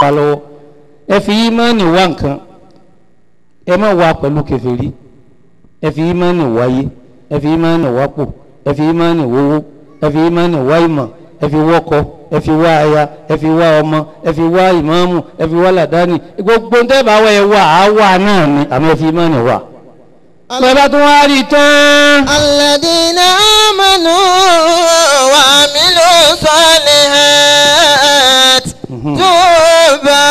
wa lọ́wọ́. Ẹ fi ìmánì wá nǹkan, ẹ má wá pẹ̀lú kèfèrí. Ẹ fi ìmánì wáyé, ẹ fi ìmánì wápò, ẹ fi ìmánì wówó, ẹ fi ìmánì wá ìmọ̀, ẹ fi wọ́kọ, ẹ fi wá aya, ẹ fi wá ọmọ, ẹ fi wá ìmáàmù, ẹ fi wá làdáni. Gbogbo ń tẹ́ bá wá ẹ wá á wà náà ni, àmọ́ ẹ fi ìmánì wá. Bàbá tó wá rí tán. Alladhina amanu wa amilu salihat tuba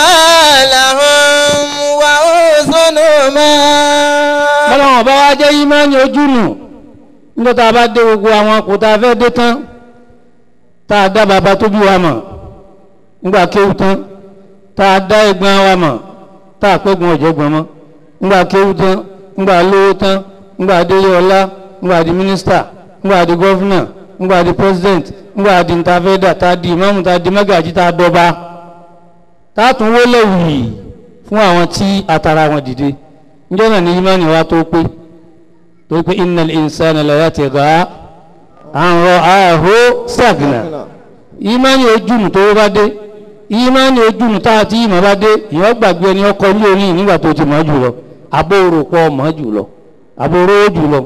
lahum wa husnu ma'ab. Bọ́lá wọn bá wá jẹ́ ìmánì ojú nù. Nígbà tá a bá dé gbogbo àwọn kò tá a fẹ́ dé tán, tá a dá bàbá tó bí wa mọ̀ nígbà kéwú tán, tá a dá ẹ̀gbọ́n wa mọ̀, tá a pẹ́gbọ́n ọ̀jẹ̀gbọ́n mọ́ nígbà kéwú tán, nígbà lówó tán, nígbà délé ọlá, nígbà di mínísítà, nígbà di gọ́fúnà, nígbà di pírẹsidẹ̀ntì, nígbà di ntàfẹ́dà, tá a di ìmáàmù, tá a di mẹ́gàjì, tá a dọba, tá a tún wọlé wì fún àwọn tí atara wọn dìde. Níjọ́ náà ní ìmánì wa tó pé, tó pé innal insana la yatgha an ra'ahu staghna. Ìmánì ojúnù tó bá dé, ìmánì ojúnù tá a ti ìmọ̀ bá dé, ìyọ́ gbàgbé ẹni ọkọ ní orí nígbà tó ti mọ̀ jù lọ, àbórò pọ̀ mọ̀ jù lọ, àbórò jù lọ.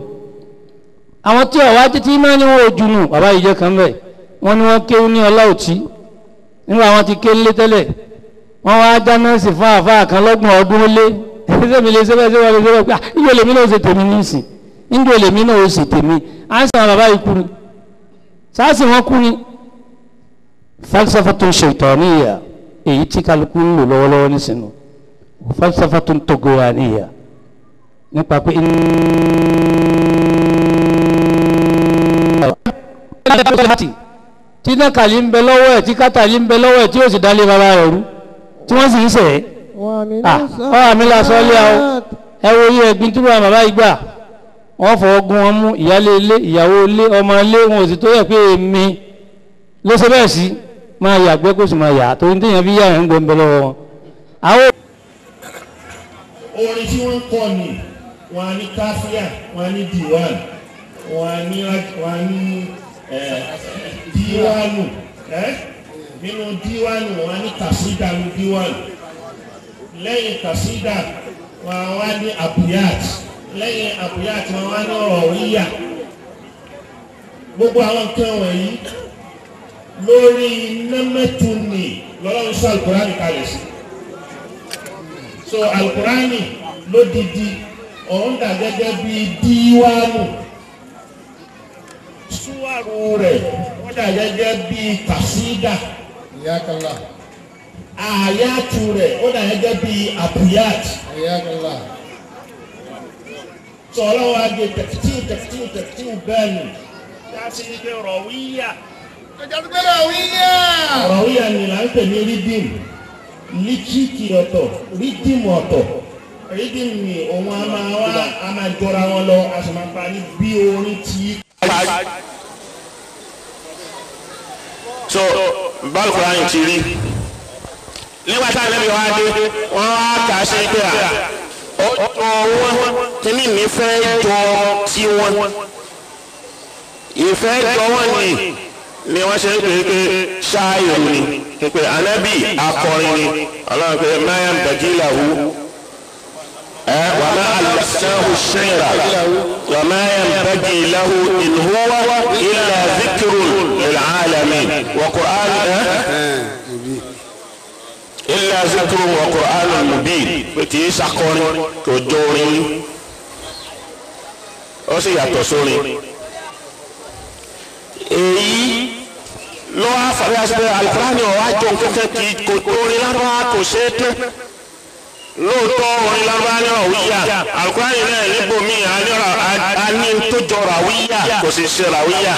Àwọn tí ọ̀wá títí ìmánì wọn ojúnù, bàbá yìí jẹ́ kan bẹ́ẹ̀, wọ́n ní wọ́n kéwú ní ọlá òtí, nígbà wọn ti ké lé tẹ́lẹ̀, wọ́n wá já nọ́ọ̀sì fún àfáà kan lọ́gbọ̀n ọdún ó lé. Sẹ́mi lè sẹ́bẹ̀ sẹ́bẹ̀ lè sẹ́bẹ̀ pé ìjọ lèmi náà ó ṣe tèmi nísìn, ìjọ lèmi náà ó ṣe tèmi. À ń sàn bàbá yìí kú ni, sáàsì wọn kú ni. Falsafatun shaytaniyya, èyí tí kálukú ń lò lọ́wọ́lọ́wọ́ nísìnyí, falsafatun tughyaniyya, nípa pé tí nákàlí ń bẹ lọ́wọ́ ẹ̀, tí kátàlí ń bẹ lọ́wọ́ ẹ̀, tí ó sì dálé bàbá rẹ̀ rú, tí wọ́n sì ń sẹ̀ ẹ́. Ọ̀ àmì làṣọ lé àwọn ẹ wo iye ẹ̀gbin tí wọ́n bàbá yìí gbà, wọ́n fọwọ́ gún wọn mú, ìyálé ilé, ìyàwó ilé, ọmọ ilé, wọn ò sì tó yẹ pé èmi ló ṣe bẹ́ẹ̀ sí, máa yàgbẹ́ kó sì máa yà, torí téèyàn fi yà ń gbọ́ ń bẹ lọ́wọ́ wọn. Orin tí wọ́n ń kọ́ ni wọ́n á ní káfíà, wọ́n á ní diwan, wọ́n á ní díwánù, nínú díwánù wọ́n á ní kàsídà ní díwánù, lẹ́yìn kàsídà wọ́n á wá ní àbúyàt, lẹ́yìn àbúyàt wọ́n wá ní ọ̀rọ̀. Gbogbo àwọn nǹkan wọ̀nyí lórí nẹ́mẹ́tùnì lọ́lọ́run sọ alukurani kalẹ̀ sí. So alukurani lódìdí òun dà gẹ́gẹ́ bí díwánù, súwárù rẹ̀ wọ́n dà gẹ́gẹ́ bí kàsídà, àyàtù rẹ̀ ó dà gẹ́gẹ́ bí àbúyàt. Sọ ọlọ́wọ́ adé tẹ̀kítíù tẹ̀kítíù tẹ̀kítíù bẹ́ẹ̀ ni yàtí ní pé rọ̀wíyà. Rọ̀wíyà ni là ń pè ní rídìm, lítíkì ọ̀tọ̀, rídìm ọ̀tọ̀. Rídìm ni òun a máa wá a máa jọra wọn lọ, a sì máa parí bí orin tí. So báàlùkùránì ti rí nígbà tá a lẹ́bi wá dé, wọ́n á kà á sí pé à ọwọ́ kíní mi fẹ́ jọ tí wọ́n ìfẹ́ jọ wọ́n ni wọ́n ṣe ń pè é pé ṣáàyò ni, pé anábì akọrin ni, ọlọ́run pé mayam dajilahu wa ma allamnahu shi'ra wa ma yanbaghi lahu in huwa illa dhikrun lil alamin wa qur'an illa zikrun wa qur'anun mubin, pé kì í ṣakọrin, kò jọ orin, ó sì yàtọ̀ sórin. Èyí ló wá fàbí àṣẹ alukurani ọ̀wá jọ nǹkan kì í kò tó orin lárúbáwá kò ṣe é tán. Lóòótọ́ orin lárúbáwá ní ọ̀wíyà, alukurani náà níbòmí a ní tó jọ ràwíyà, kò sì ṣe ràwíyà.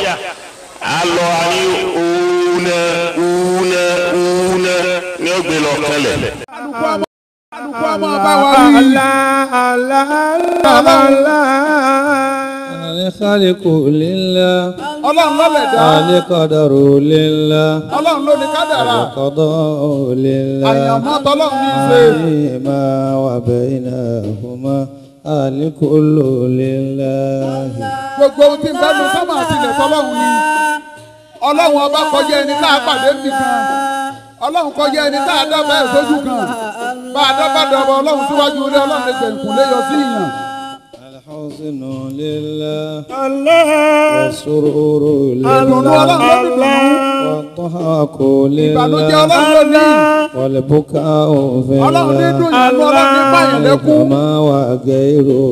Alọ ani una una una ni ó gbé lọ kẹlẹ. Al-khaliqu lillah. Ọlọ́run ló lè dá. Al-qadaru lillah. Ọlọ́run ló ní kádàrá. Al-qada'u lillah. Àyànmọ́ tọ́lọ́run ní í ṣe. Ma wa baynahuma al-kullu lillah. Gbogbo ohun tí ń bá mi sọ́mọ̀ àti ilẹ̀ tọ́lọ́run ni. Ọlọ́run ọba kọjá ẹni tá a pàdé nìkan. Ọlọ́run kọjá ẹni tá a dá bẹ́ẹ̀ sójú kan bá a dá bá dọ̀bọ̀ Ọlọ́run síwájú ilé Ọlọ́run lè gbẹ̀kùn lé yọ sí ìyàn. الحزن لله الله والسرور Ìdùnnú لله Ọlọ́run ló ní dùnnú. والضحك Ìbànújẹ́ لله Ọlọ́run ló ní. والبكاء في Ọlọ́run ní dùn الله ìyànú Ọlọ́run ní pààyàn lẹ́kún. وما وغيره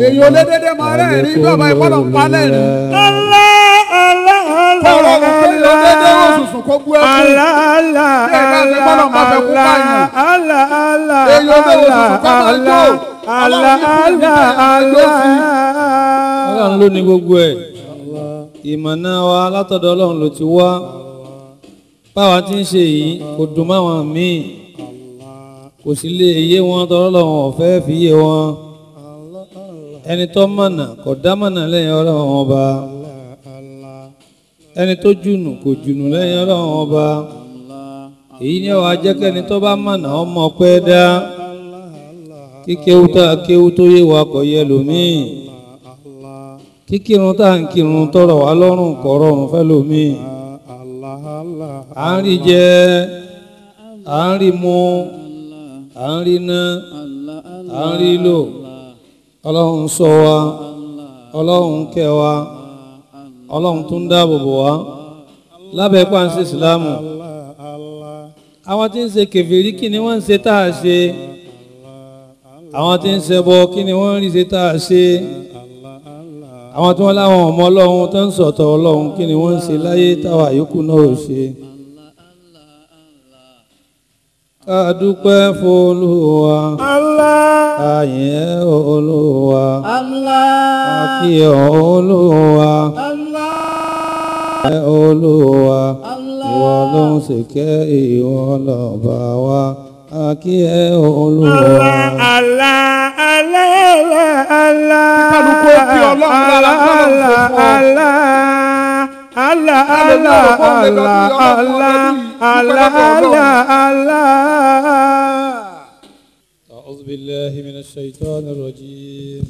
Èyí ò lé dédé máa rẹ́rìn-ín bí ọba ìfọ́nà ń pa lẹ́rìn. Allah Kọ́ ọlọ́run pé èyí ò dédé wò sùsùn kó bú ẹkún. Allah Bí ẹ̀ka ṣe bọ́lọ̀ ń bá fẹ́ kú pààyàn. Allah Allah Èyí ò lé wò sùsùn kó máa jó. Ọlọ́run ní fún ìdílé ẹjọ́ sí. Ọlọ́run ló ní gbogbo ẹ̀. Ìmọ̀nà wa látọ̀dọ̀ Ọlọ́run ló ti wá. Báwa ti ń ṣe yìí kò dùn máwọn míì. Kò sì lè yé wọn tọrọ lọ́wọ́ ọ̀fẹ́ fi yé wọn. Ẹni tó mọ̀nà kò dá mọ̀nà lẹ́yìn Ọlọ́run ọba. Ẹni tó jùnù kò jùnù lẹ́yìn Ọlọ́run ọba. Èyí ni ó wá jẹ́ kẹ́ni tó bá mọ̀nà ọmọ pẹ́ dá. Kíkéwú tá a kéwú tó yé wa kò yẹ lòmíì. Kíkírun tá à ń kírun tọrọ wá lọ́rùn kò rọrùn fẹ́lòmíì. À ń rí jẹ, à ń rí mu, à ń rí ná, à ń rí lò. Ọlọ́run ṣọ́ wa, Ọlọ́run kẹ́ wa, Ọlọ́run tún dáàbò bò wá lábẹ́ pàǹsí ìsìlámù. Àwọn tí ń ṣe kèfèrí kí ni wọ́n ń ṣe tá a ṣe? Àwọn tí ń ṣẹbọ kí ni wọ́n ń rí ṣe tá a ṣe? Àwọn tí wọ́n láwọn ọmọ Ọlọ́run tó ń sọ̀tọ̀ Ọlọ́run kí ni wọ́n ń ṣe láyé táwa yòókù náà ò ṣe? Ká dúpẹ́ f'Olúwa, ká yìn ẹ́ Olúwa, ká kí ọ Olúwa, ẹ́ Olúwa, ìwọ ló ń ṣèkẹ́ ìwọ lọ́ba wa, ká kí ẹ Olúwa. Allah Allah Allah Kálukú ó kí Ọlọ́run lára tọ́lọ́run ṣe fún ọ. Allah Allah Ẹlòmíì ò rò pé òun lè lọ Allah bí Ọlọ́run Allah ọdún yìí, dúpẹ́ lọ́dọ̀ Allah Ọlọ́run. Allah. أعوذ بالله من الشيطان الرجيم.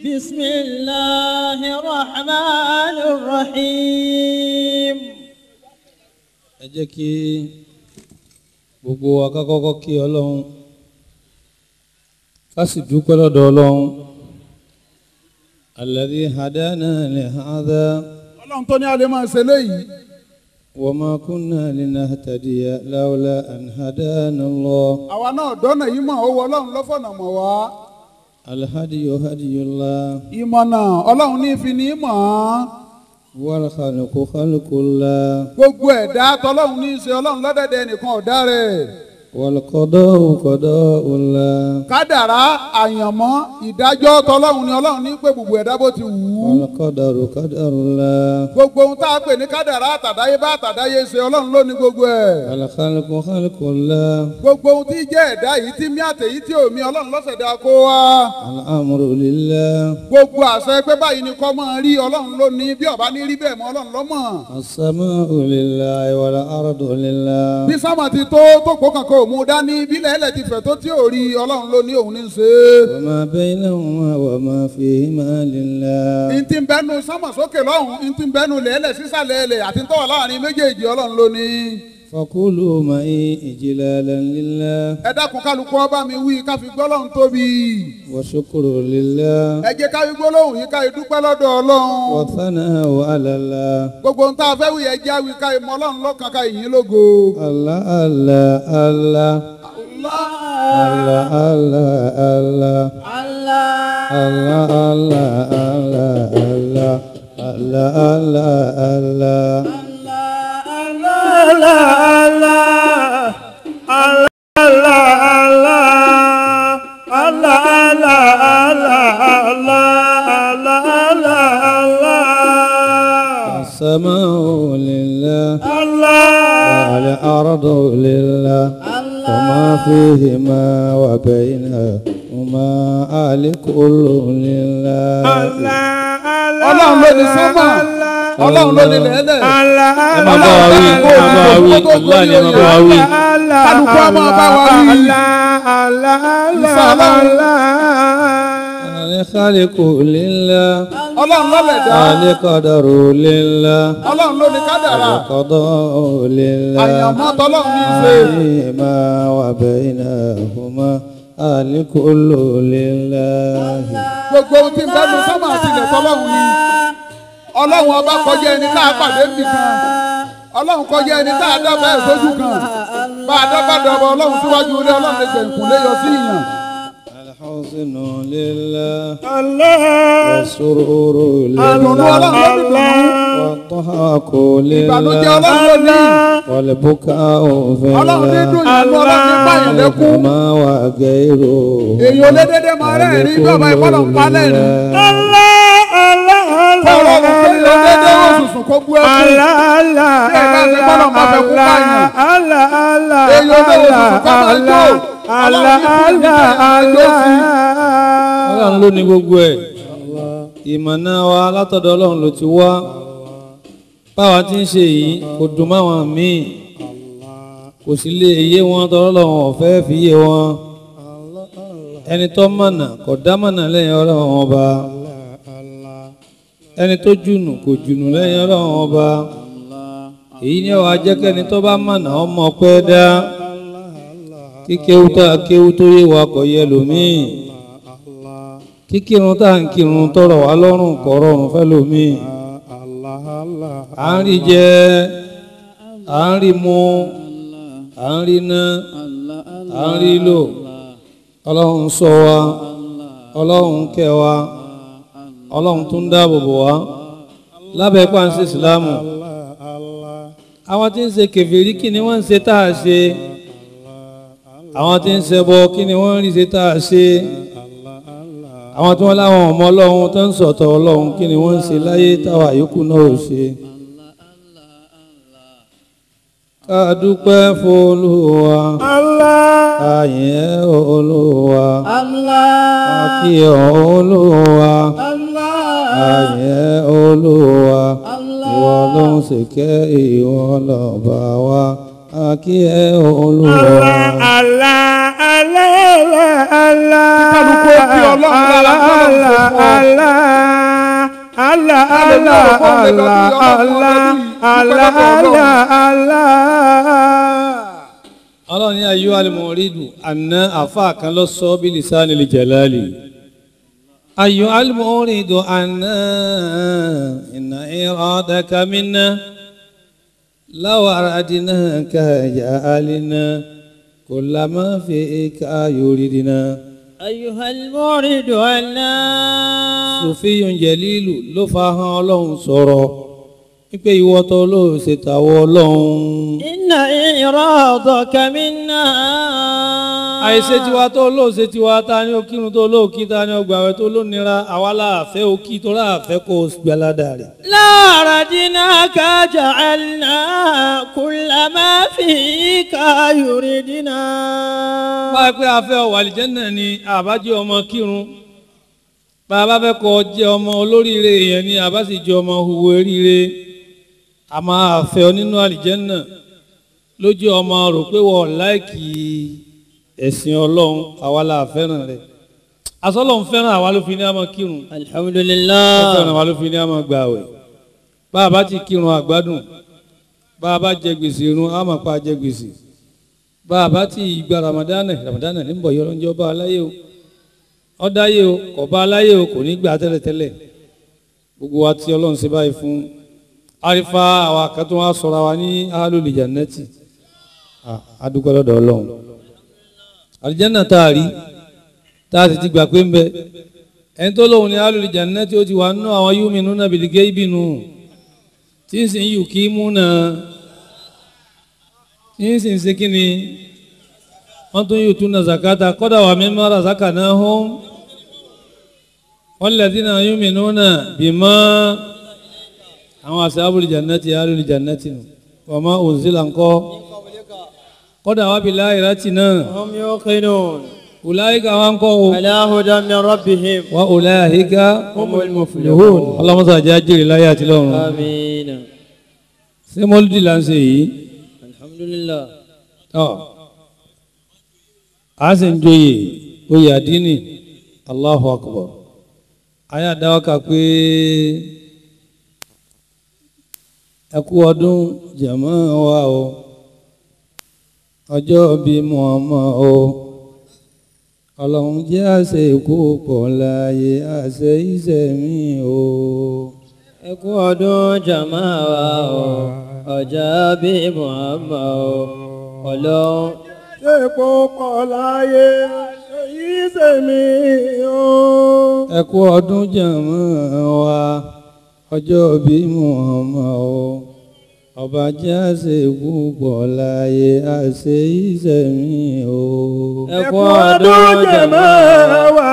بسم الله الرحمن الرحيم. Ẹ jẹ́ kí gbogbo wa ká kọ́kọ́ kí Ọlọ́run, ká sì dúpẹ́ lọ́dọ̀ Ọlọ́run. Alladhi hadana li hadha Ọlọ́run tó ní a lè máa ṣe léyìí. wa ma kunna linahtadiya lawla an hadana Allah. Àwa náà dọ́nà yìí mọ̀, ó wọ Ọlọ́run lọ́fọ̀nà mọ̀ wá. Alhadiyu hadiyullah Ìmọ̀nà Ọlọ́run ní fi ní mọ̀ ọ́n. wal khalqu khalqullah Gbogbo ẹ̀dá tọ́lọ́run ní í ṣe Ọlọ́run lọ́dẹ̀dẹ̀ ẹnìkan ọ̀dá rẹ̀. wal qada'u qada'ullah Kádàrá àyànmọ́ ìdájọ́ tọ́lọ́run ni Ọlọ́run ní pé gbogbo ẹ̀dá bó ti wù ú. wal qadaru qadarullah Gbogbo ohun tá a pè ní kádàrá àtàdáyé bá àtàdáyé ṣe Ọlọ́run ló ní gbogbo ẹ̀. al khalqu khalqullah Gbogbo ohun tí jẹ́ ẹ̀dá yìí tí mí àtẹ̀yí tí ò mí Ọlọ́run ló ṣẹ̀dá kó wá. al amru lillah Gbogbo àṣẹ pé báyìí ni kọ́ máa rí Ọlọ́run ló ní bí ọba ní rí bẹ́ẹ̀ mọ́ Ọlọ́run ló mọ̀. السماء لله والأرض لله Bí sámà ti tó tó kó kankan ò mú dání bí lẹ́lẹ̀ ti fẹ̀ tó tí ò rí Ọlọ́run ló ní òun ní í ṣe é. وما بينهما وما فيهما لله Ntí ń bẹ́nu sámà sókè lọ́hùn ntí ń bẹ́nu lẹ́lẹ̀ sísàlẹ̀ ẹlẹ̀ àti tọ́wọ̀ láàrin méjèèjì Ọlọ́run ló ní. فقولوا معي إجلالا لله Ẹ dákun kálukú ọba mi wí ká fi gbọ́lọ́hun tóbi. وشكر لله Ẹ jẹ́ ká fi gbólóhùn yìí ká fi dúpẹ́ lọ́dọ̀ Ọlọ́run. وثناء على الله Gbogbo ohun tá a fẹ́ wí ẹ jẹ́ àwí ká ìmọ̀ Ọlọ́run lọ́kàn ká ìyìn lógo. الله الله الله الله الله الله الله الله الله الله الله الله Allah Allah Allah Allah Allah Allah Allah السماء لله Allah والأرض لله وما فيهما وبينهما الكل لله. Ọlọ́run ló ní sánmà, Ọlọ́run ló ní lẹ́lẹ̀. Allah Ẹ máa bá wa wí, ẹ máa bá wa wí, Allah ni ẹ máa bá wa wí. Kálukú á máa bá wa wí. Allah Allah Ìfẹ́ Ọlọ́run. Allah. Al-khaliqu lillah. Ọlọ́run ló lẹ̀dá. Al-qadaru lillah. Ọlọ́run ló ní kádàrá. Al-qada'u lillah. Àyànmọ́ tọ́lọ́run ní í ṣe. Ma wa baynahuma al-kullu lillah. Gbogbo ohun tí ń bẹ́nu sọ́mà àti ilẹ̀ tọ́lọ́run ni. Ọlọ́run ọba kọjá ẹni tá a pàdé nìkan. Ọlọ́run kọjá ẹni tá a dábàá ẹ̀ sójú kan. Bá a dábàá dọ̀bọ̀ Ọlọ́run síwájú ilé Ọlọ́run lè gbẹ̀ǹkùn lé yọ sí ìyàn. الحزن لله Allah. والسرور Àdùnnú لله Ọlọ́run ló ní dùnnú. والضحك Ìbànújẹ́ لله Ọlọ́run ló ní. والبكاء في Ọlọ́run ní الله dùn ìlú Ọlọ́run ní pààyàn lẹ́kún. ما وغيره Èyí ò lé dédé máa rẹ́rìn-ín bí ọba ìfọ́lọ̀ ń pa lẹ́rìn. Allah. Allah. Kọ̀rọ̀ ọ̀rùn kéèyàn dédé wò sùsùn kó bú ẹkún. Allah. Allah. Bí ẹ bá ṣe gbọ́dọ̀ máa fẹ́ kú pààyàn. Allah. Allah. Èyí ò lé wò sùsùn kó máa jó. Allah. Ọlọ́run ní fún ìlú Allah. kéèyàn jó sí. Ọlọ́run ló ní gbogbo ẹ̀. Ìmọ̀nà wa látọ̀dọ̀ Ọlọ́run ló ti wá. Báwa ti ń ṣe yìí kò dùn máwọn míì. Kò sì lè yé wọn tọrọ lọ́wọ́ ọ̀fẹ́ fi yé wọn. Ẹni tó mọ̀nà kò dá mọ̀nà lẹ́yìn Ọlọ́run ọba. Ẹni tó jùnù kò jùnù lẹ́yìn Ọlọ́run ọba. Èyí ni ọ̀wá jẹ́ kẹ́ni tó bá mọ̀nà ọmọ pẹ́ dá. Kíkéwú tá a kéwú tó yé wa kò yẹ lòmíì. Kíkírun tá à ń kírun tọrọ wá lọ́rùn kò rọrùn fẹ́lòmíì. À ń rí jẹ, à ń rí mu, à ń rí ná, à ń rí lò. Ọlọ́run ṣọ́ wa, Ọlọ́run kẹ́ wa, Ọlọ́run tún dáàbò bò wá. Lábẹ́ pàǹsí ìsìlámù. Àwọn tí ń ṣe kèfèrí kí ni wọ́n ń ṣe tá a ṣe? Àwọn tí ń ṣẹbọ kí ni wọ́n ń rí ṣe tá a ṣe? Àwọn tí wọ́n láwọn ọmọ Ọlọ́run tó ń sọ̀tọ̀ Ọlọ́run kí ni wọ́n ń ṣe láyé táwa yòókù náà ò ṣe. Ká dúpẹ́ f'Olúwa, Allah. ká yìn ẹ́ Olúwa, Allah. ká kí ọ Olúwa, Allah. ká yìn ẹ́ Olúwa. Allah. Ìwọ ló ń ṣèkẹ́ ìwọ lọ́ba wa, ká kí ẹ Olúwa. Allah. Allah. Allah. Kálukú ó kí Ọlọ́run lára tọ́lọ́run ṣe fún ọ. Allah. Allah. Kálukú ó kó lè lọ bí Ọlọ́run Allah. ọdún yìí, dúpẹ́ Allah. lọ́dọ̀ Ọlọ́run. Allah. Ọlọ́run ní ayé alimọ̀rídù àná àfa kan lọ sọ bí lisani lè jalali. Ayé alimọ̀rídù àná iná ìrọ̀dàkà minna law aradnaka ja'alna kulla ma fika yuridina. أيها المعرض عنا. Sufiyun Jalilu ló fa hàn Ọlọ́run sọ̀rọ̀ wípé ìwọ tó ló ṣe tàwọ̀ Ọlọ́run. إن إعراضك منا. Àìṣe tiwa tó lóò ṣe tiwa ta ni ó kírun tó lóò kí ta ni ó gbààwẹ̀ tó ló nira àwa láàfẹ́ ó kí tó láàfẹ́ kó o gbàládà rẹ̀. لا ردناك جعلنا كل ما فيك يردنا. Báyìí pé a fẹ́ ọ̀wà àlìjẹ́nà ni àbájẹ́ ọmọ kírun. Bá a bá fẹ́ kọ́ jẹ́ ọmọ olóríire èèyàn ni àbá sì jẹ́ ọmọ huwo eríire. A máa fẹ́ ọ nínú àlìjẹ́nà lójú ọmọ rò pé wọ́n láìkì ẹ̀sìn Ọlọ́run àwa la fẹ́ràn rẹ̀. Asọ́lọ́run fẹ́ràn àwa ló fi ní àmọ́ kírun. الحمد لله. Ó fẹ́ràn wa ló fi ní àmọ́ gbààwẹ̀. Bá a bá ti kírun àgbádùn, bá a bá jẹ gbèsè irun, á máa pa jẹ gbèsè. Bá a bá ti gba Ramadana, Ramadana ní bọ̀ yọrọ ń jọ bá a láyé o. Ó dáyé o, kò bá a láyé o, kò ní gbà tẹ́lẹ̀tẹ́lẹ̀. Gbogbo wa tí Ọlọ́run ṣe báyìí fún Arifa àwa kan tó wá sọra wa ní Ahlul Jannati. A dúpẹ́ lọ́dọ̀ Ọlọ́run. Àlìjánà tá a rí, tá a sì ti gbà pé ń bẹ. Ẹni tó lóun ní Ahlul Jannati ó ti wà nínú àwọn yu'minuna bil ghaibi nù. Tí ń sì ń yù kí mú náà. Tí ń sì ń ṣe kí ni? Wọ́n tún yóò tún na zakata kọ́dà wà mimma razaqnahum. Walladhina yu'minuna bima àwọn ashabul jannati Ahlul jannati nù. Wa ma unzila ńkọ́. Kọ́dà wà bil akhirati náà. هم يوقنون. Ulaika wa ńkọ́ o. على هدى من ربهم. Wa ulaika هم المفلحون. Ọlọ́mọ́sá jẹ́ àjèrè láyé àti lọ́run. آمين. Ṣé mọ́lúdì là ń ṣe yìí? الحمد لله. Tọ́. A sì ń joyè oyè àdínì. Allahu akbar. Ayé àdáwọ́kà pé ẹ kú ọdún jẹ̀mọ́ wa o, ọjọ́ bí Muhammad o, Ọlọ́run jẹ́ àṣẹ ikú pọ̀ láàyè àṣẹ ìṣẹ̀mí o. Ẹ kú ọdún jàmá wa o, ọjọ́ bí Muhammad o, Ọlọ́run ṣe kó pọ̀ láyé èyí sèmi o. Ẹ kú ọdún jàmá wa, ọjọ́ bí Muhammad o, ọba jẹ́ àṣẹ ikú pọ̀ láàyè àṣẹ ìṣẹ̀mí o. Ẹ kú ọdún jàmá wa,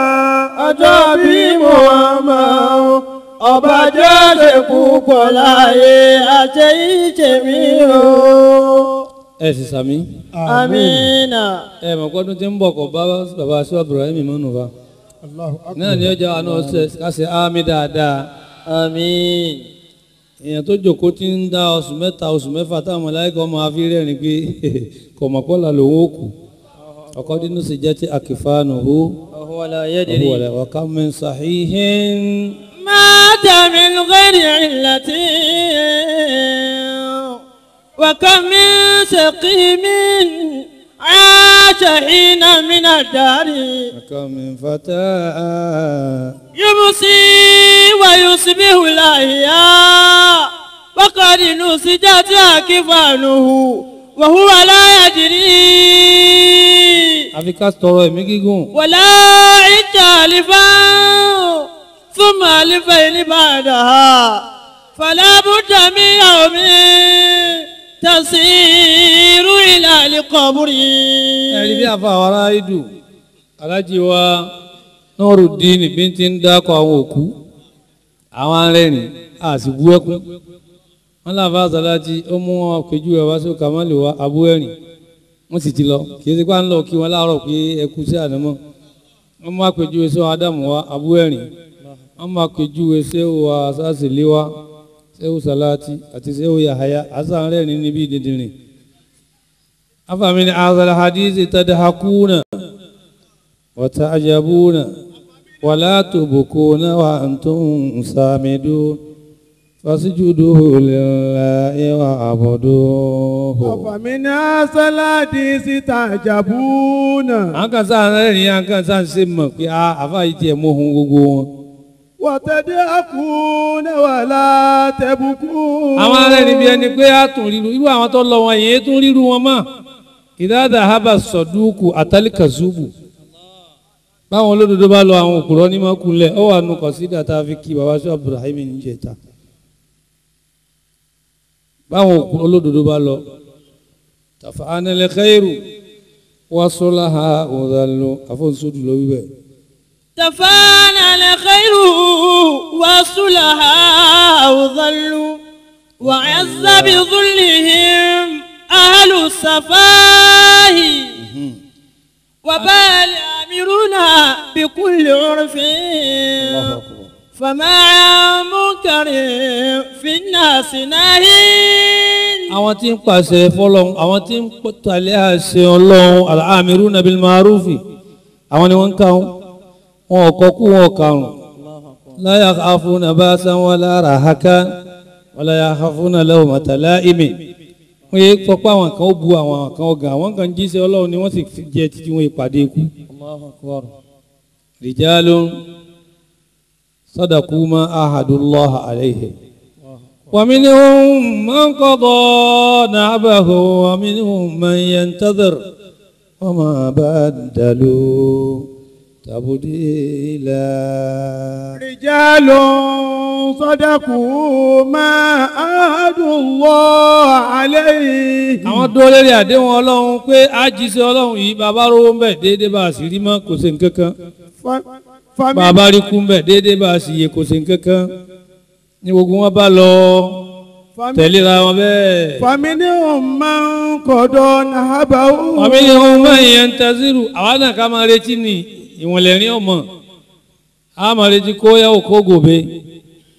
ọjọ́ bí Muhammad o, ọba jẹ́ àṣẹ ikú pọ̀ láyé àṣẹ ìṣẹ̀mí o. Ẹ sì sàmí. Amina. Ẹ mọ̀ pọ́dún tí ń bọ̀ kọ̀ bá bàbá aṣọ Ibrahim mọ́nù bá. Náà ni ọjà àná ọ̀sẹ̀ ká ṣe ámì dáadáa. Àmín. Èèyàn tó jókòó ti ń dá oṣù mẹ́ta oṣù mẹ́fà táwọn màláíkà ọmọ àfi rẹ́rìn pé kọ̀mọ̀pọ́lá lòun ó kù. Ọkọ̀ dínú sì jẹ́ ti àkìfáànù hó. وهو لا يدري. وكم من صحيح مات من غير علة وكم من سقيم عاش حين من الدهر وكم من فتى يمسي ويصبح لاهيا وقد نسجت أكفانه وهو لا يدري. Àfi ká tọrọ ẹ̀mí gígùn. ولا عد ألفا ثم ألفين بعدها فلا بد من يوم تصير إلى القبر. Ẹ̀rí bí àfa àwọn ará ìdù alájí wa Nurudeen bí ti ń dákọ̀ àwọn òkú àwọn arẹ́rìn àti bú ẹkún wọn láfa àzàlájì ó mú wọn péjú ẹ wá sí kàmáàlì wa abú ẹ̀rìn wọn sì ti lọ kì í ṣe pé à ń lọ kí wọn láàárọ̀ pé ẹkú sí ànámọ́. Wọn mú àpèjúwe sí Ádámù wa abú ẹ̀rìn, wọn mú àpèjúwe sí wa sásìlẹ̀ wa sẹ́wù sàláàtì àti sẹ́wù yàháyà àṣà rẹ́rìn níbi dídìrín. أفمن هذا الحديث تضحكون وتعجبون ولا تبكون وأنتم سامدون فاسجدوا لله واعبدوه. أفمن هذا الحديث تعجبون. Àwọn kan sáà rẹ́rìn-ín, àwọn kan sáà ń ṣe mọ̀ pé àfa yìí tiẹ̀ mú ohun gbogbo wọn. وتضحكون ولا تبكون. Àwọn arẹ́rìn bíi ẹni pé a tún ríru irú àwọn tó lọ wọn yìí tún ríru wọn mọ́. Ìdáàdà hábà sọ̀dúkù àtàlíkàzúbù. Báwọn olódodo bá lọ àwọn òkúrọ́ ní mọ́kúnlẹ̀ ó wà nù kọ̀sídà tá a fi kí baba sọ Ibrahim níjẹta. Báwọn olódodo bá lọ tàfà ánilẹ̀ khairu wàsólàhà òdàlù àfọ̀nsódù ló wí bẹ́ẹ̀. تفانى الخير وصلها ظلوا وعز بظلهم أهل السفاه وبال آمرون بكل عرف فما عن منكر في الناس ناهين. Àwọn tí ń pàṣẹ fọ́lọ́run, àwọn tí ń tàlẹ́ àṣẹ Ọlọ́run al-amiruna bil ma'rufi, àwọn ni wọ́n ń kàún wọn ò kọkú wọn ò kàrùn. La yakhafuna ba'san wala rahakan wala yakhafuna lawmata la'imi. Wọ́n yé sọ pé àwọn kan ó bu àwọn kan ó gan, àwọn kan jíṣẹ́ Ọlọ́run ni wọ́n sì jẹ títí wọn ìpàdé ikú. Rijalun sadaqu ma ahadullaha alayhi. Wa minhum man qada nahbahu wa minhum man yantazir wa ma baddalu tabdila. رجال صدقوا ما عاهدوا الله عليه. Àwọn dúró lérí àdéhùn Ọlọ́run pé àjíṣẹ́ Ọlọ́run yìí bàbá rówó ń bẹ̀ déédéé bá a sì rí mọ́ kò sí nǹkan kan. Bàbá rí kú ń bẹ̀ déédéé bá a sì yẹ kò sí nǹkan kan. Ní gbogbo wọn bá lọ tẹ̀léra wọn bẹ́ẹ̀. فمنهم من قضى نحبه. ومنهم من ينتظر. Àwa náà ká máa retí ni ìwọ̀nlẹ̀rín ọmọ a máa retí kó yá òkó gòbe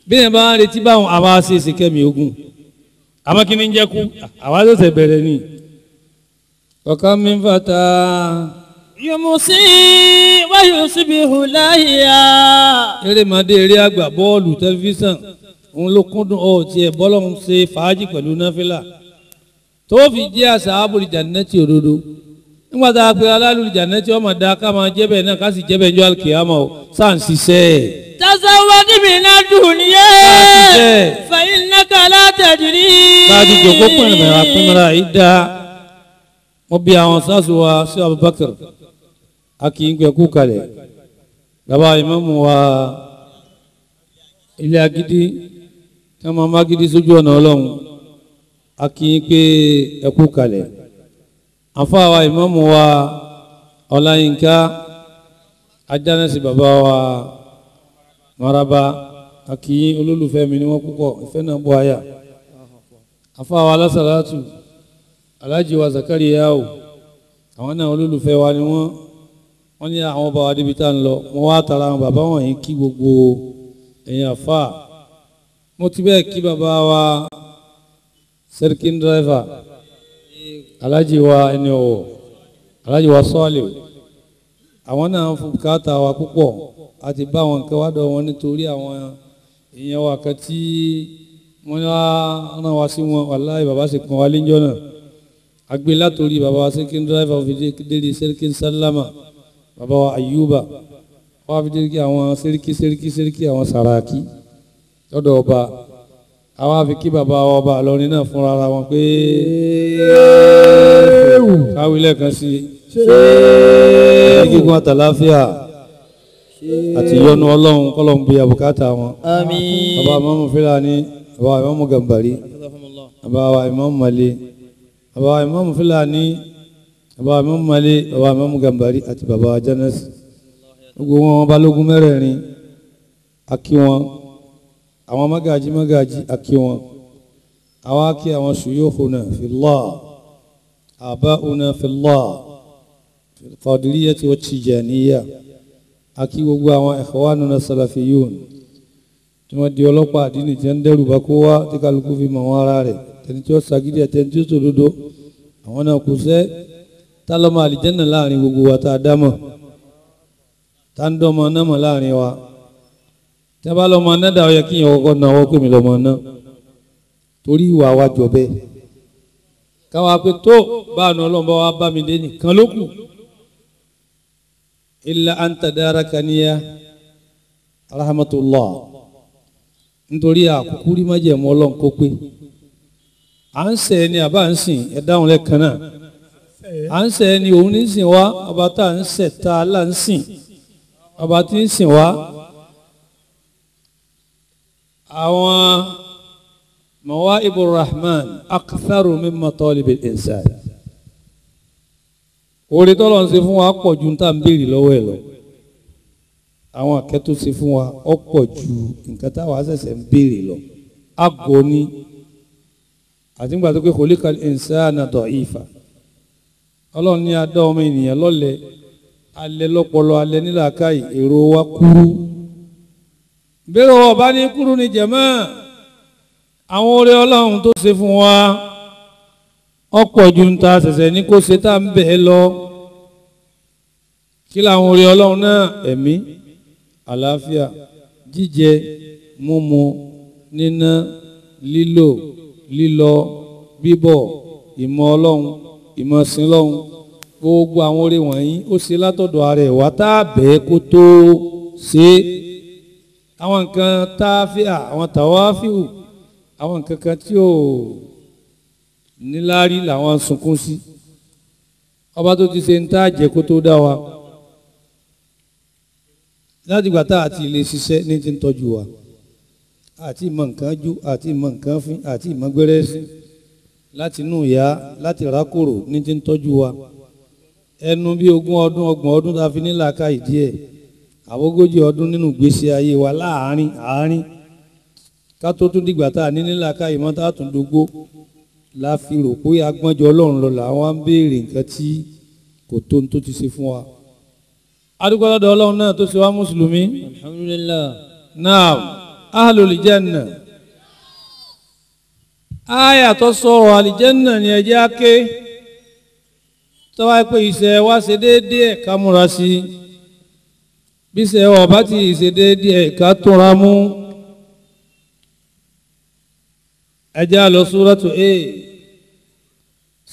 bí ẹ̀ bá ń retí báwọn àwa ṣe é ṣe kẹ́mi ogun àmọ́ kí ni ń jẹ́ kú àwa ṣẹ̀ṣẹ̀ bẹ̀rẹ̀ ni. Ọ̀kan mi ń fata Yumsi wa yusbihu lahiya. Erémọdé eré àgbà bọ́ọ̀lù tẹlifíṣàn òun ló kúndùn ọ̀ tiẹ̀ bọ́lọ́hún ṣe fàájì pẹ̀lú náfìlà tó fi jẹ́ àṣà àbúrò jannati òdodo. Nígbà tá a pe alálùú jannati ọmọ da ká máa jẹ́bẹ̀ náà ká sì jẹ́bẹ̀ ní alkiyama o sáà ń ṣiṣẹ́ ẹ̀. Tazawwad mina dunya fa innaka la tadri. Bá a ti jòkó pínlẹ̀ àpínlẹ̀ yìí dá wọ́n bí àwọn sáàsù wa sí Abubakar a kì í gbẹ kú kalẹ̀. Bàbá ìmáàmù wa ilé agídí tí wọ́n máa má gidi sójú ọ̀nà Ọlọ́run a kì í pé ẹkú kalẹ̀. Àfáà wa ìmáàmù wa Ọláyínká ajánẹ́sì bàbá wa Maraba a kì í olólùfẹ́ mi ni wọ́n púpọ̀ ìfẹ́ náà bọ́ àyà. Àfáà wa alásàlátù Alhaji wa Zakariya o àwọn náà olólùfẹ́ wa ni wọ́n wọ́n ní àwọn ọba wa débi tá ń lọ wọ́n wá tara àwọn bàbá wọ̀nyí kí gbogbo ẹ̀yin àfáà. Mo ti bẹ́ẹ̀ kí bàbá wa Serkin driver Alhaji wa ẹni ọ̀wọ̀ Alhaji wa Sọ́ọ̀lì àwọn náà ń fún bùkátà wa púpọ̀ a ti bá àwọn nǹkan wá dọ̀ wọn nítorí àwọn èèyàn wa kan tí wọ́n rán wa sí wọn wàláhì bàbá sì pọn wa léńjọ́ náà agbe látòrí bàbá wa Serkin driver fi dérí Serkin Sálámà bàbá wa Ayuba wọ́n fi dérí àwọn Seriki Seriki Seriki àwọn Sàràkí lọ́dọ̀ ọba àwọn afi kí bàbá wa ọba Ìlọrin náà fúnra ara wọn pé káwí lẹ́ẹ̀kan sí i gígùn àtàláfíà àti ìyọ́nú Ọlọ́run kọ́lọ́n bí àbùkátà wọn. Bàbá ìmáàmù Fúlàní bàbá ìmáàmù Gàmbàrí bàbá ìmáàmù Màlẹ́ bàbá ìmáàmù Fúlàní bàbá ìmáàmù Màlẹ́ bàbá ìmáàmù Gàmbàrí àti bàbá Jánẹ́sì gbogbo wọn balógun mẹ́rẹ̀ẹ̀rin akí wọn àwọn magaji magaji akí wọn àwọn akí àwọn shuyukhuna fillah aba'una fillah fil qadiriyyati wat tijaniyya akí gbogbo àwọn ikhwanuna salafiyun tí wọ́n di ọlọ́pàá àdínì tí ń dẹ́rù bá kó wá tí kálukú fi mọ̀ wọn ara rẹ̀ tẹni tí ó sagídí àtẹni tí ó sòdodo àwọn náà kò sẹ́ tá lọ́mọ àlìjẹ́nà láàrin gbogbo wa tá a dámọ̀ tá ń dọ́mọ náà mọ̀ láàrin wa tí a bá lọ́mọ náà dà ó yẹ kí èèyàn kọ́kọ́ náwó pè mí lọ́mọ náà torí ìwà wa jọ bẹ́ẹ̀ káwa pé tó báànù Ọlọ́run bá wa bá mi dé nìkan ló kù illa an tadarakaniya rahmatullah nítorí àkúkú rí májẹ̀mú Ọlọ́run kó pé à ń sẹ̀ ẹni àbá ń sìn ẹ dáhùn lẹ́ẹ̀kan náà à ń sẹ̀ ẹni òun ní sìn wá ọba tá à ń sẹ̀ tá a là ń sìn ọba tí ń sìn wá. Àwọn mawaibu rahman aktharu min matalibil insan orí tọ́lọ̀ ń ṣe fún wa pọ̀ ju tá à ń béèrè lọ́wọ́ ẹ̀ lọ àwọn àkẹ́ tó ṣe fún wa ó pọ̀ ju nǹkan táwa ṣẹ̀ṣẹ̀ ń béèrè lọ àgọ́ ni àti nígbà tó pé khuliqal insana da'ifa Ọlọ́run ní adá ọmọ ènìyàn lọ́lẹ̀ alẹ́ lọ́pọlọ alẹ́ nílàákàyè èrò wa kúrú bẹ́rẹ̀ ọba ní kúrú ní jẹ̀mọ́ àwọn oore Ọlọ́run tó ṣe fún wa ọ̀pọ̀ ju ń ta ṣẹ̀ṣẹ̀ ní kó ṣe tá ń bẹ̀ ẹ́ lọ kí làwọn oore Ọlọ́run náà ẹ̀mí àlàáfíà jíjẹ múmu níná lílò lílọ bíbọ̀ ìmọ̀ Ọlọ́run ìmọ̀ sin Ọlọ́run gbogbo àwọn oore wọ̀nyí ó ṣe látọ̀dọ̀ ara ẹ̀ wá tá a bẹ̀ kó tó ṣe é àwọn nǹkan táàfíà àwọn tàwáfíù àwọn nǹkan kan tí ò níláárí làwọn sunkún sí ọba tó ti ṣe ń tá jẹ kó tó dá wa láti ìgbà tá àti ilé ṣiṣẹ́ ní ti ń tọ́jú wa àti ìmọ̀ nǹkan jú àti ìmọ̀ nǹkan fín àti ìmọ̀ gbẹ́rẹ́ sí láti inú ìyá láti rákòrò ní ti ń tọ́jú wa ẹnu bí 20 ọdún 30 ọdún tá a fi ní làákàyè díẹ̀ àwogójì ọdún nínú ìgbésí ayé wa láàárín àárín ká tó tún dìgbà tá a ní nílà ká ìmọ̀ tá a tún dógbó la fi rò pé agbọ́njọ Ọlọ́run lọ làwọn ń béèrè nǹkan tí kò tó ń tó ti ṣe fún wa. adúgbò lọ́dọ̀ Ọlọ́run náà tó ṣe wá mùsùlùmí. Alhamdulillah. Naam ahlul janna. Àyà tó sọ̀rọ̀ àlìjẹ́nà ni ẹ jẹ́ á ké. Tó bá pé iṣẹ́ wa ṣe déédéé ká múra sí i. Bí iṣẹ́ wa bá ti ṣe déédéé ká túnra mú. Ẹ jẹ́ á lọ súrátù A,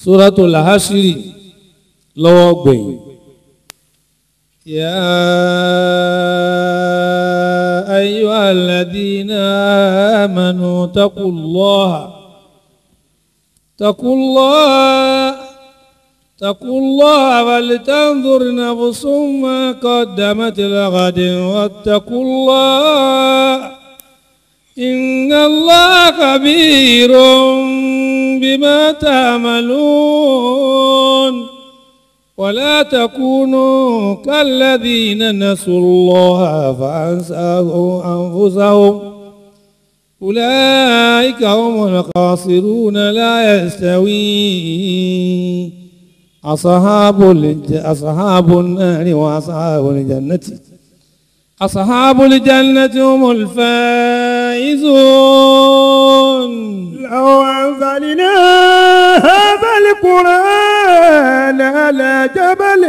súrátù Làhásírì lọ́wọ́ gbẹ̀yìn. يا أيها الذين آمنوا اتقوا الله ولتنظر نفس ما قدمت لغد واتقوا الله إن الله خبير بما تعملون ولا تكونوا كالذين نسوا الله فأنساهم أنفسهم أولئك هم الخاسرون لا يستوي أصحاب النار وأصحاب الجنة أصحاب الجنة هم الفائزون. لو أنزلنا هذا القرآن على جبل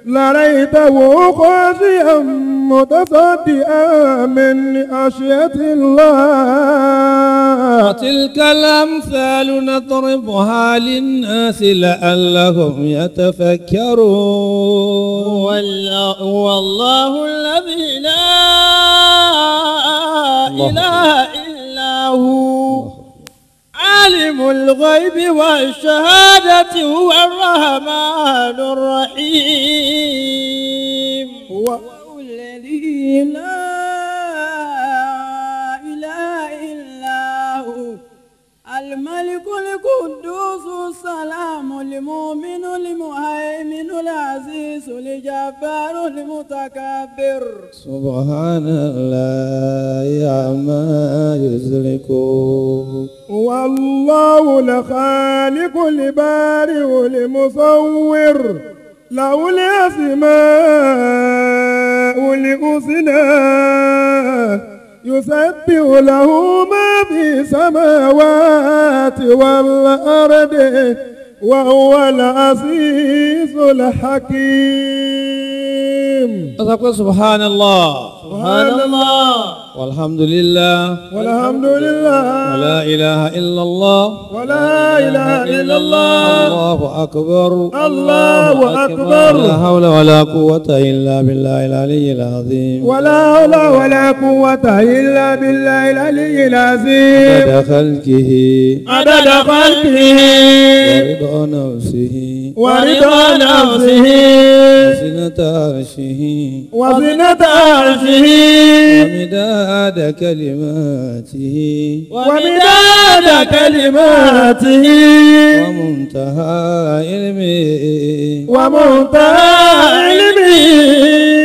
لرأيته خاشعا متصدعا من خشية الله. وتلك الأمثال نضربها للناس لعلهم يتفكرون. هو الله الذي لا إله إلا هو عالم الغيب والشهادة هو الرحمن الرحيم. هو الذي لا إله إلا هو الملك القدوس السلام المؤمن المهيمن العزيز الجبار المتكبر. سبحان الله عما يشركون. والله الخالق البارئ المصور له الأسماء الحسنى يسبح له ما في السماوات والأرض وهو العزيز الحكيم. أتقول سبحان الله سبحان الله والحمد لله والحمد لله ولا إله إلا الله ولا إله إلا الله الله أكبر الله أكبر ولا حول ولا قوة إلا بالله العلي العظيم ولا حول ولا قوة إلا بالله العلي العظيم. عدد خلقه عدد خلقه ورضا نفسه ورضا نفسه وزنة عرشه وزنة عرشه ومداد كلماته ومداد كلماته ومنتهى علمه ومنتهى علمه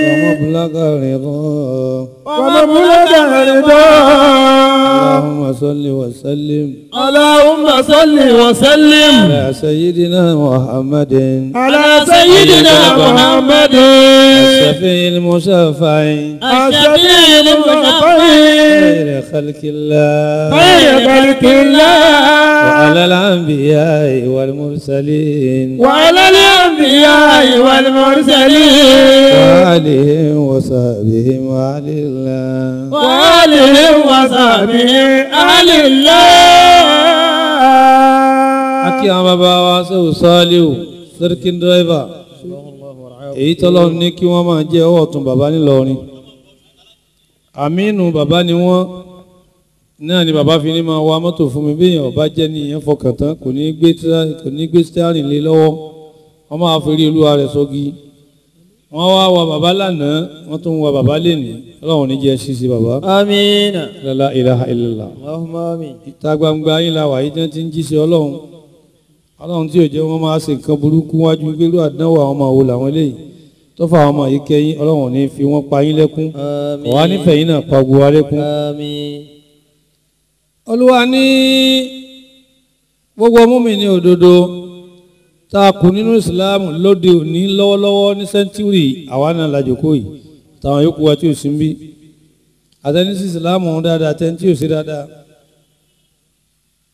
ومبلغ رضاه ومبلغ رضاه. اللهم صل وسلم اللهم صل وسلم على سيدنا محمد على سيدنا محمد الشفيع المشفع الشفيع المشفع خير خلق الله خير خلق الله وعلى الأنبياء والمرسلين وعلى الأنبياء والمرسلين وآلهم وصحبهم وآل الله وآلهم وصحبه آل الله. Akí àwọn bàbá wa Ṣéhù Sálíù Sẹ́ríkìn dírẹ́fà èyí tọ́lọ́run ní kí wọ́n máa jẹ́ ọwọ́ ọ̀tún bàbá nílọrin. Àmínú bàbá ni wọ́n náà ni bàbá fi ní máa wa mọ́tò fún mi bí èèyàn ọba jẹ́ ní ìyẹn fọkàn tán kò ní gbé stẹ́rìn lé lọ́wọ́ wọ́n máa fi rí olúwa rẹ̀ sọ́gi. Wọ́n wá wa bàbá lánàá wọ́n tún wa bàbá lénìí ọlọ́run ní jẹ́ ṣíṣe bàbá. Àmín. La ilaha illallah. Allahumma àmín. Ìta gbangba yín la wà yìí tí wọ́n ti ń jíṣẹ́ ọlọ́run ọlọ́run tí ò jẹ́ wọ́n máa ṣe nǹkan burúkú wájú gbérú àdánwò àwọn ọmọ wo làwọn eléyìí tó fa àwọn ọmọ yìí kẹ́yìn ọlọ́run ní fi wọ́n pa yín lẹ́kún ọ̀wá nífẹ̀ẹ́ yín náà pa gbogbo wa lẹ́kún. Olúwa ní gbogbo mùmínì òdodo tá a kù nínú ìsìláàmù lóde òní lọ́wọ́lọ́wọ́ ní sẹ́ńtúrì àwa náà la jókòó yìí táwọn yòókù wa tí ò sí ń bí àtẹnisí ìsìláàmù dáadáa àtẹni tí ò sí dáadáa.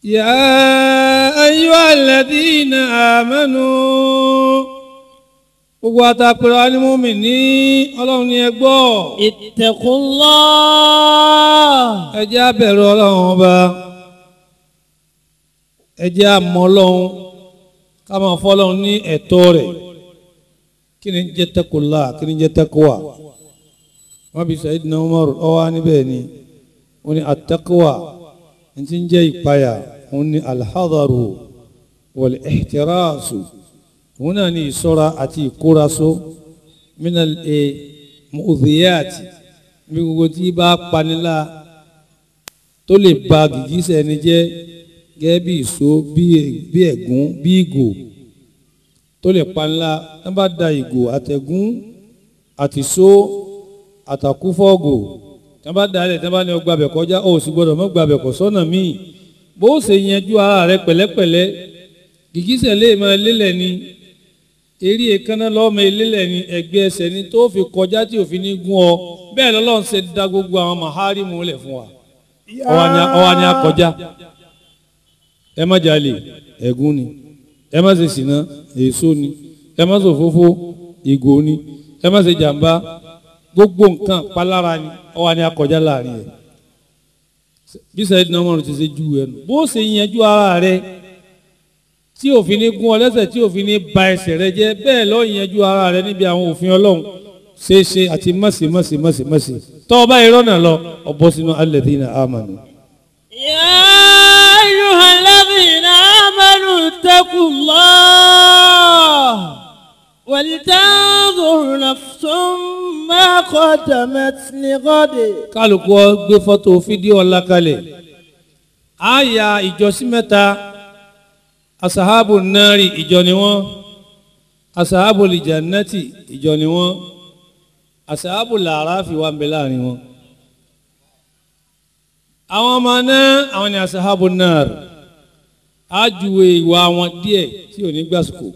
يا أيها ayyuhal ladhina amanu gbogbo àtàkùrọ̀ anímúmi ní ọlọ́run ní ẹ gbọ́. Ittaqullah. Ẹ jẹ́ á bẹ̀rù ọlọ́run ọba, ẹ jẹ́ á mọ̀ ọlọ́run, ká máa fọ́lọ́run ní ẹ̀tọ́ rẹ̀. Kí ni jẹ́ taqullah, kí ni jẹ́ taqwa? Wọ́n bí Sayyidina Umar ọwá níbẹ̀ ni wọ́n ní at-taqwa ní ti ń jẹ́ ìpayà, òun ní al-hadaru wal-ihtirasu, òun náà ní ìṣọ́ra àti ìkóraṣó minal mu'dhiyati, bí gbogbo tí bá panilá tó lè ba gìgísẹ̀ ẹni jẹ́, gẹ́gẹ́ bí ìṣó, bí ẹ̀gún, bí ìgò tó lè panilá. Wọ́n bá da ìgò àtẹ̀gún àtìṣó àtàkúfọ́gò, tí wọ́n bá da ilẹ̀, tí wọ́n bá ní ọgbà bẹ̀ kọjá, ó sì gbọ́dọ̀ mọ́ gbà bẹ̀ kọ̀ sọ́nà míì. Bó ṣe yanjú ara rẹ pẹ̀lẹ́pẹ̀lẹ́, gìgísẹ̀ lè máa lélẹ̀ ni, eré èékánná lọ́mọ ilélẹ̀ ni, ẹ̀gbẹ́ ẹsẹ̀ ni tó fi kọjá tí òfin ní gún ọ. Bẹ́ẹ̀ lọ́lọ́run ṣe da gbogbo àwọn màhárìmù lẹ̀ fún wa. Ọwọ́ ni a kọjá. Ẹ má jalè, ẹ̀gún ni. Ẹ má ṣe ṣìnà, èso ni. Ẹ má ṣòfófó, ìgò ni. Ẹ má ṣe jàǹbá, gbogbo nǹkan palára ni. Ọwọ́ ni a kọjá láàrin ẹ̀. Bí Sayyidina Umar ti ṣe ju ẹnu, bó ṣe yanjú ara rẹ tí òfin ní gún ọ lẹ́sẹ̀, tí òfin ní ba ẹsẹ̀ rẹ jẹ́, bẹ́ẹ̀ lọ yanjú ara rẹ níbi àwọn òfin Ọlọ́run ṣeéṣe àti mọ̀sí mọ̀sí mọ̀sí mọ̀sí. Tọ́ ọba irọ́ náà lọ, ọbọ̀ sínú alladhina amanu. Ya ayyuhalladhina amanu ittaqullah waltanzur nafsun ma qaddamat lighad. Kálukú gbé fọ́tò fídíò ọ̀la kalẹ̀. Àyà ìjọsí mẹ́ta. Asahabu nari ìjọ ni wọ́n, asahabu lijannati ìjọ ni wọ́n, asahabu làráfi wà ń bẹ láàrin wọn. Àwọn ọmọ náà àwọn ni asahabu nar, ájúwe ìwà wọn díẹ̀ tí ò ní gbàsùkò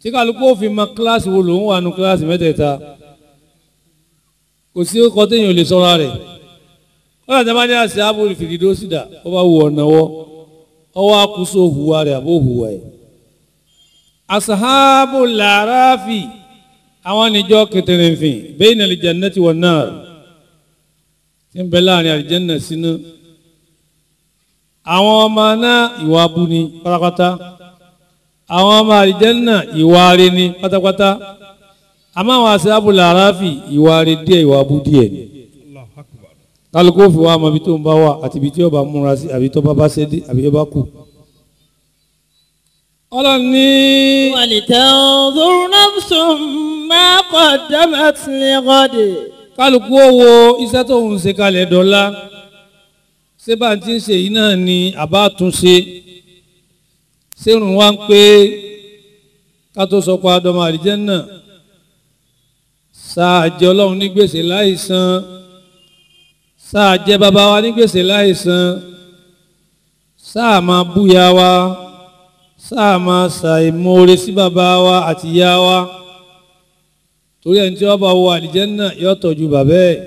tí kálukú ó fi mọ kíláàsì wo lòun wà nù kíláàsì mẹ́tẹ̀ẹ̀ta. Kò sí ọkọ téèyàn ò lè sọ́ra rẹ̀. Wọ́n àti abájá asahabu fìdídósìdà ó bá wù ọ̀nà wọ́ ọwọ́ akuso huwa rẹ̀ àbó huwa ẹ̀. Asahabu làráfì àwọn níjọ́ kẹtẹrẹfìn bayna al-jannati wan-nar, tí ń bẹ láàrin àlìjẹ́nà sínú. Àwọn ọmọ náà ìwà abú ni pátápátá, àwọn ọmọ àlìjẹ́nà ìwà rẹ̀ ni pátápátá. Àmọ́ àwọn asahabu làráfì ìwà rẹ̀ díẹ̀, ìwà abú díẹ̀ ni. Kálukú fi wá mọ ibi tó ń bá wà àti ibi tí ó bá múra sí, àbí tó bá bá ṣe dé, àbí tó bá kù. Ọlọ́run ní. Walitanzur nafsun ma qaddamat lighad. Kálukú ó wo iṣẹ́ tó ń ṣe kalẹ̀ dọ́là. Ṣé bá ń ti ń ṣe yìí náà ni àbá tún ṣe? Ṣérun wá ń pé ká tó sọ pé adọ́mọ àlìjánnà. Sáà jẹ́ Ọlọ́run ní gbèsè láìsan, sáà jẹ bàbá wa ní gbèsè láìsan, sáà máa búya wa, sáà máa ṣàìmoore sí bàbá wa àti ìyá wa. Torí ẹni tí wọ́n bá wọ àlìjẹ́nnà yóò tọ́jú bàbá ẹ̀,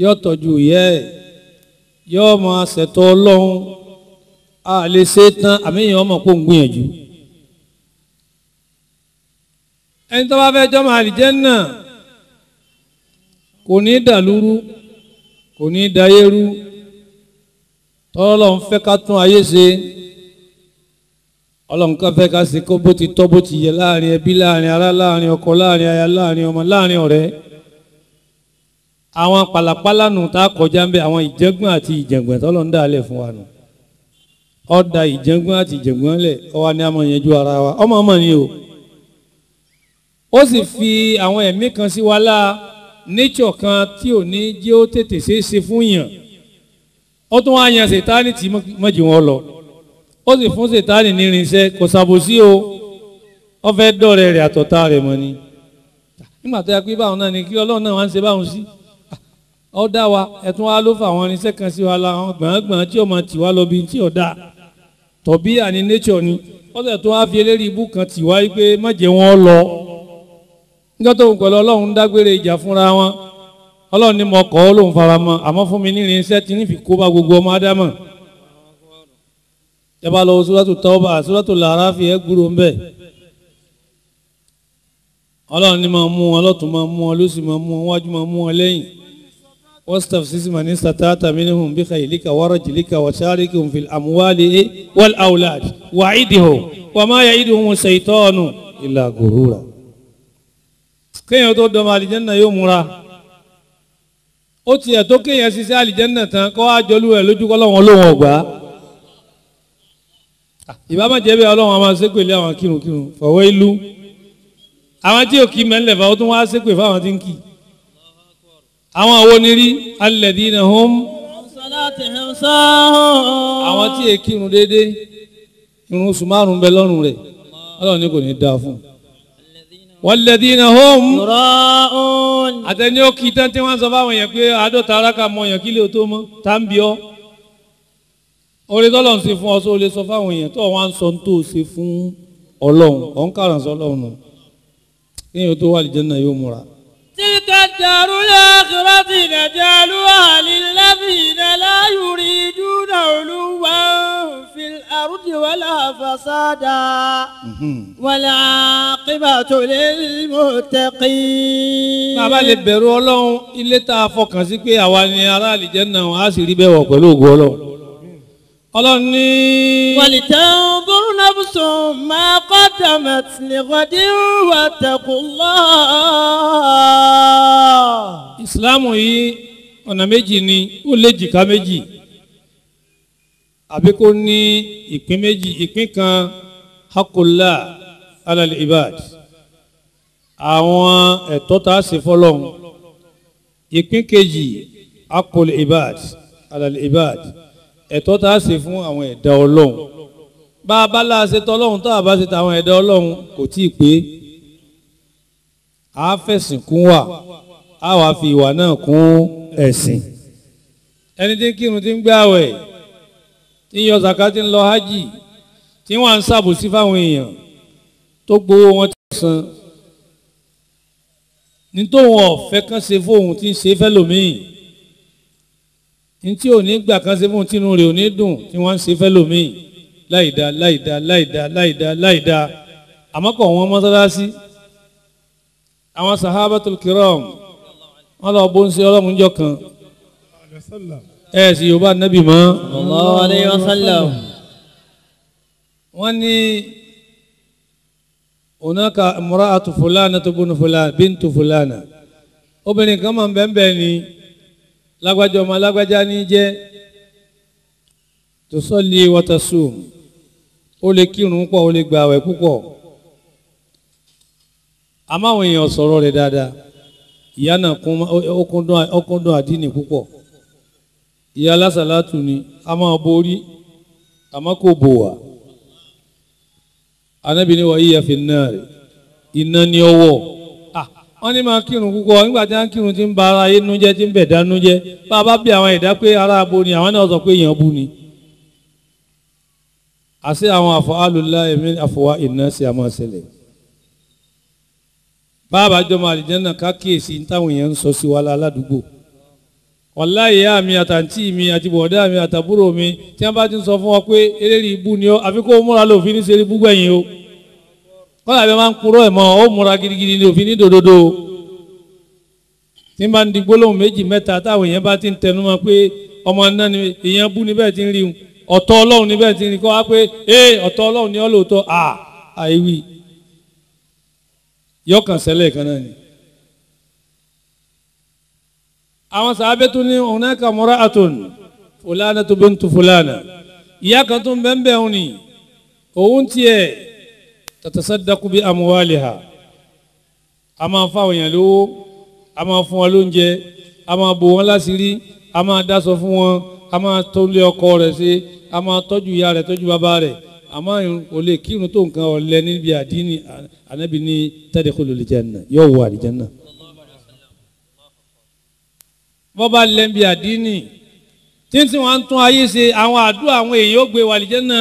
yóò tọ́jú ìyá ẹ̀, yóò máa ṣètò Ọlọ́run. A lè ṣe tán, àmì èèyàn ọmọ kó ń gbìyànjú. Ẹni tó bá fẹ́ jọ́mọ àlìjẹ́nnà kò ní dàlúrú, kò ní dayérú. Tọ́lọ́run fẹ́ ká tún ayé ṣe, Ọlọ́run ká fẹ́ ká ṣe kó bó ti tọ́ bó ti yẹ láàrin ẹbí, láàrin ará, láàrin ọkọ, láàrin aya, láàrin ọmọ, láàrin ọ̀rẹ́. Àwọn pàlàpàlà nù tá a kọjá ń bẹ, àwọn ìjẹ́gbọ́n àti ìjẹ̀gbọ́n tọ́lọ́run dà lẹ̀ fún wa nù. Ó da ìjẹ́gbọ́n àti ìjẹ̀gbọ́n lẹ̀, ó wá ní a máa yanjú ara wa. Ọmọ ọmọ ni o. Ó sì fi àwọn ẹ̀mí kan sí wa láà, nature kan tí ò ní jẹ́ ó tètè ṣeé ṣe fún yàn. Ó tún wá yan Sètáánì tí mọ̀jì wọn lọ. Ó sì fún Sètáánì ní irinṣẹ́, kò ṣàbòsí o. Ó fẹ́ dọ̀rẹ́ rẹ̀ àtọ̀tá rẹ̀ mọ́ ni. Nígbà tó yà pé báwọn náà ni kí Ọlọ́run náà wá ń ṣe báwọn sí. Ó dá wa, ẹ̀tún wa ló fà àwọn irinṣẹ́ kan sí wa la, àwọn gbọ̀ngbọ̀n tí ó máa tì wá lọ bí tí ò dáa. Tọ̀bí àní nature ni. Ó sì tún wá fi eléri ibú kan tì wá pé má jẹ́ wọn lọ. Níjọ́ tó ń pẹ̀lú Ọlọ́run dágbére ìjà fúnra wọn. Ọlọ́run ní mo kọ́ ó lóun fara mọ́, àmọ́ fún mi ní irinṣẹ́ tí ní fi kó bá gbogbo ọmọ Ádámọ̀. Ẹ bá lọ Suratu Tawba, Suratu La'rafi ẹ gbúrò ń bẹ̀. Ọlọ́run ní máa mú wọn lọ́tún, máa mú wọn lósì, máa mú wọn wájú, máa mú wọn lẹ́yìn. Wastafziz man istata'ta minhum bi khaylika wa rajlika wa sharikhum fil amwali wal awlad wa'idhum wa ma ya'iduhum shaytanu illa ghurura. Kéèyàn tó dọmọ àlìjẹ́nà yóò múra. Ó tiẹ̀ tó kéèyàn ṣiṣẹ́ àlìjẹ́nà tán kọ́ àjọlú ẹ̀ lójú kọ́ lọ́wọ́n lóhùn ọ̀gbá. Ìbámu jẹ́ bẹ́ẹ̀ Ọlọ́run a máa ṣépè lé àwọn kírunkírun fọwọ́ ìlú. Àwọn tí ò kí mẹ́lẹ̀ fà ó tún wá ṣépè fáwọn tí ń kì. Àwọn wo ni rí alladhina hum àwọn tí è kírun déédéé irun oṣù márùn-ún bẹ lọ́rùn rẹ̀ Ọlọ́run ní kò ní dáa fún un. Walladhina hum àtẹni ó kí tán tí wọ́n sọ fáwọn èèyàn pé 50 araka mọ èèyàn kí lè tó mọ́ tá ń bí ọ́. Oore tọ́lọ̀ ń ṣe fún ọ só lè sọ fáwọn èèyàn tó wọ́n á ń sọ tó ṣe fún Ọlọ́run ọ̀n kàràn sọ Ọlọ́run nù. Kéèyàn tó wà àlìjánnà yóò múra. تلك الدار الآخرة نجعلها للذين لا يريدون علوا في الأرض ولا فسادا والعاقبة للمتقين. Bàbá lè bẹ̀rù Ọlọ́run ilé tá a fọkàn sí pé àwa ni ará àlìjánnà á sì rí bẹ́ẹ̀ wọ̀ pẹ̀lú ògo Ọlọ́run. Ọlọ́run ní. ولتنظر نفس ما قدمت لغد واتقوا الله. Ìsìláàmù yìí ọ̀nà méjì ni ó lè jìká méjì àbí kó ní ìpín méjì. Ìpín kan hakullah alal ibad, àwọn ẹ̀tọ́ tá a ṣe fọ́lọ́run. Ìpín kejì hakul ibad alal ibad, ẹ̀tọ́ tá a ṣe fún àwọn ẹ̀dá Ọlọ́run. Bá a bá láṣẹ tọ́lọ́run tá a bá ṣe tàwọn ẹ̀dá Ọlọ́run kò tí ì pé. A fẹ̀sìn kún wà, a wàá fi ìwà náà kún ẹ̀sìn. Ẹni tí ń kírun, tí ń gbààwẹ̀, tí ń yọ zaka, tí ń lọ hajj, tí wọ́n ń ṣàbòsí fáwọn èèyàn tó gbowó wọn ti san, ní tóun ọ̀fẹ́ kan ṣe fóun tí ń ṣe fẹ́lòmíì, ní tí ò ní gbà kan ṣe fóun tínú rẹ̀ ò ní dùn tí wọ́n ń ṣe fẹ́lòmíì láìda láìda láìda láìda láìda. Àmọ́ kọ̀ wọ́n mọ́sálásí. Àwọn sahabatul kiram wọ́n lọ bó ń ṣe Ọlọ́run jọ kan ẹ̀ sì yorùbá nábì mọ́. Sallallahu alayhi wa sallam. Wọ́n ní hunaka imra'atu fulana bunu fulana bintu fulana, obìnrin kan máa ń bẹ́ẹ̀ bẹ́ẹ̀ ni lágbájá ọmọ lágbájá ní jẹ́, tusalli wa tasum, ó lè kírun púpọ̀, ó lè gbààwẹ̀ púpọ̀, àmọ́ àwọn èèyàn sọ̀rọ̀ rẹ̀ dáadáa. Ìyá náà ó kúndùn àdínì púpọ̀. Ìyá alásàlátù ni, a máa borí àmọ́ kò bò wá. Ànábì ní wa hiya fin nar, iná ní ọwọ́. Wọ́n ní máa kírun púpọ̀, nígbà tí wọ́n kírun ti ń ba ara ayé nú jẹ́, tí ń bẹ̀dá nú jẹ́. Bá a bá bí àwọn ẹ̀dá pé ara abo ni, àwọn náà sọ pé èèyàn bú ni. Àṣé àwọn àfọwálùlá ẹ̀mí àfọwá iná sí àmọ́ ṣẹlẹ̀. Bàbá jọmọ àlìjẹ́nà ká kíyèsí táwọn èèyàn ń sọ sí wa ládùúgbò. Wàláhì ìyá mi àtàntí mi àti bọ̀dá mi àtàbúrò mi tí wọ́n bá ti ń sọ fún wa pé eléyìí ibú ni ó, àfi kó múra lòfin ní ṣe ibú gbẹ̀yìn o. Kọ́lá bí wọ́n máa ń purọ́ ẹ̀ mọ́, ó múra gidigidi ní òfin ní dòdòdó. Tí n bá ń di gbólóhùn méjì mẹ́ta táwọn èèyàn bá ti ń tẹnu mọ́ pé ọmọ náà ni èèyàn bú níbẹ̀ ti ń rí un, ọ̀tọ̀ Ọlọ́run níbẹ̀ ti ń rí kọ́ wá pé ee ọ̀tọ̀ Ọlọ́run ni ọ́ lóòótọ́, à àìwí yọkàn sẹ́lẹ̀ kan náà ni. Àwọn sàábẹ́ tún ní hunaka mura'atun fulanatu bintu fulana, ìyá kan tún bẹ́ẹ̀ bẹ́ẹ̀ òun ni òun tiẹ̀ tatasaddaqu bi amwaliha, a máa fáwọn èèyàn lówó, a máa fún wọn lóúnjẹ, a máa bò wọn láṣìírí, a máa dáṣọ fún wọn, a máa tó lé ọkọ rẹ̀ ṣe, a máa tọ́jú ìyá rẹ̀, tọ́jú bàbá rẹ̀, àmọ́ kò lè kírun tó nǹkan ọ̀lẹ níbi àdínì. Ànábì ní tadkhulul janna, yóò wọ àlìjánná. Bọ́ba lẹ́nbi àdínì tí tí wọ́n ń tún ayé ṣe, àwọn àdúrà àwọn èèyàn ó gbé wọ àlìjánná.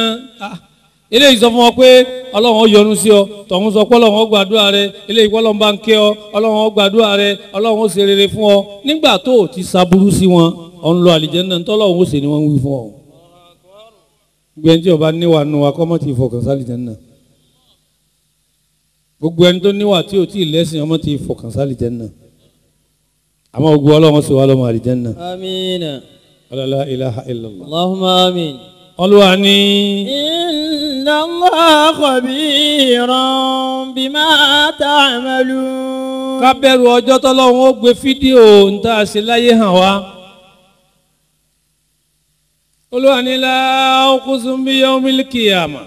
Eléyìí sọ fún wọn pé Ọlọ́run ó yọ́nú sí ọ, tọ̀hún sọ pé Ọlọ́run ó gbàdúrà rẹ, eléyìí pé Ọlọ́run bá ń kẹ́ ọ, Ọlọ́run ó gbàdúrà rẹ, Ọlọ́run ó ṣe rere fún ọ. Nígbà tó o ti ṣaburú sí wọn, ọ̀ ń lọ àlìjánná, ntọ́lọ́run ó ṣe ni wọ́n ń wí fún ọ. Gbogbo ẹni tí ó bá níwà nù wa kọ́ mọ́ ti fọkàn sálì Jánnà. Gbogbo ẹni tó níwà tí ò tí ì lẹ́sìn ọmọ ti fọkàn sálì Jánnà. Àmọ́ gbogbo Ọlọ́run sì wá lọ́mọ àlìjánnà. Àmín. La ilaha illallah. Allahumma àmín. Olúwa ní. Inna Allaha khabiran bima ta'malun. Ká bẹ̀rù ọjọ́ tọ́lọ́run ó gbé fídíò ń tá a ṣe láyé hàn wá. Olúwa ní la uqsimu bi yawmil qiyamah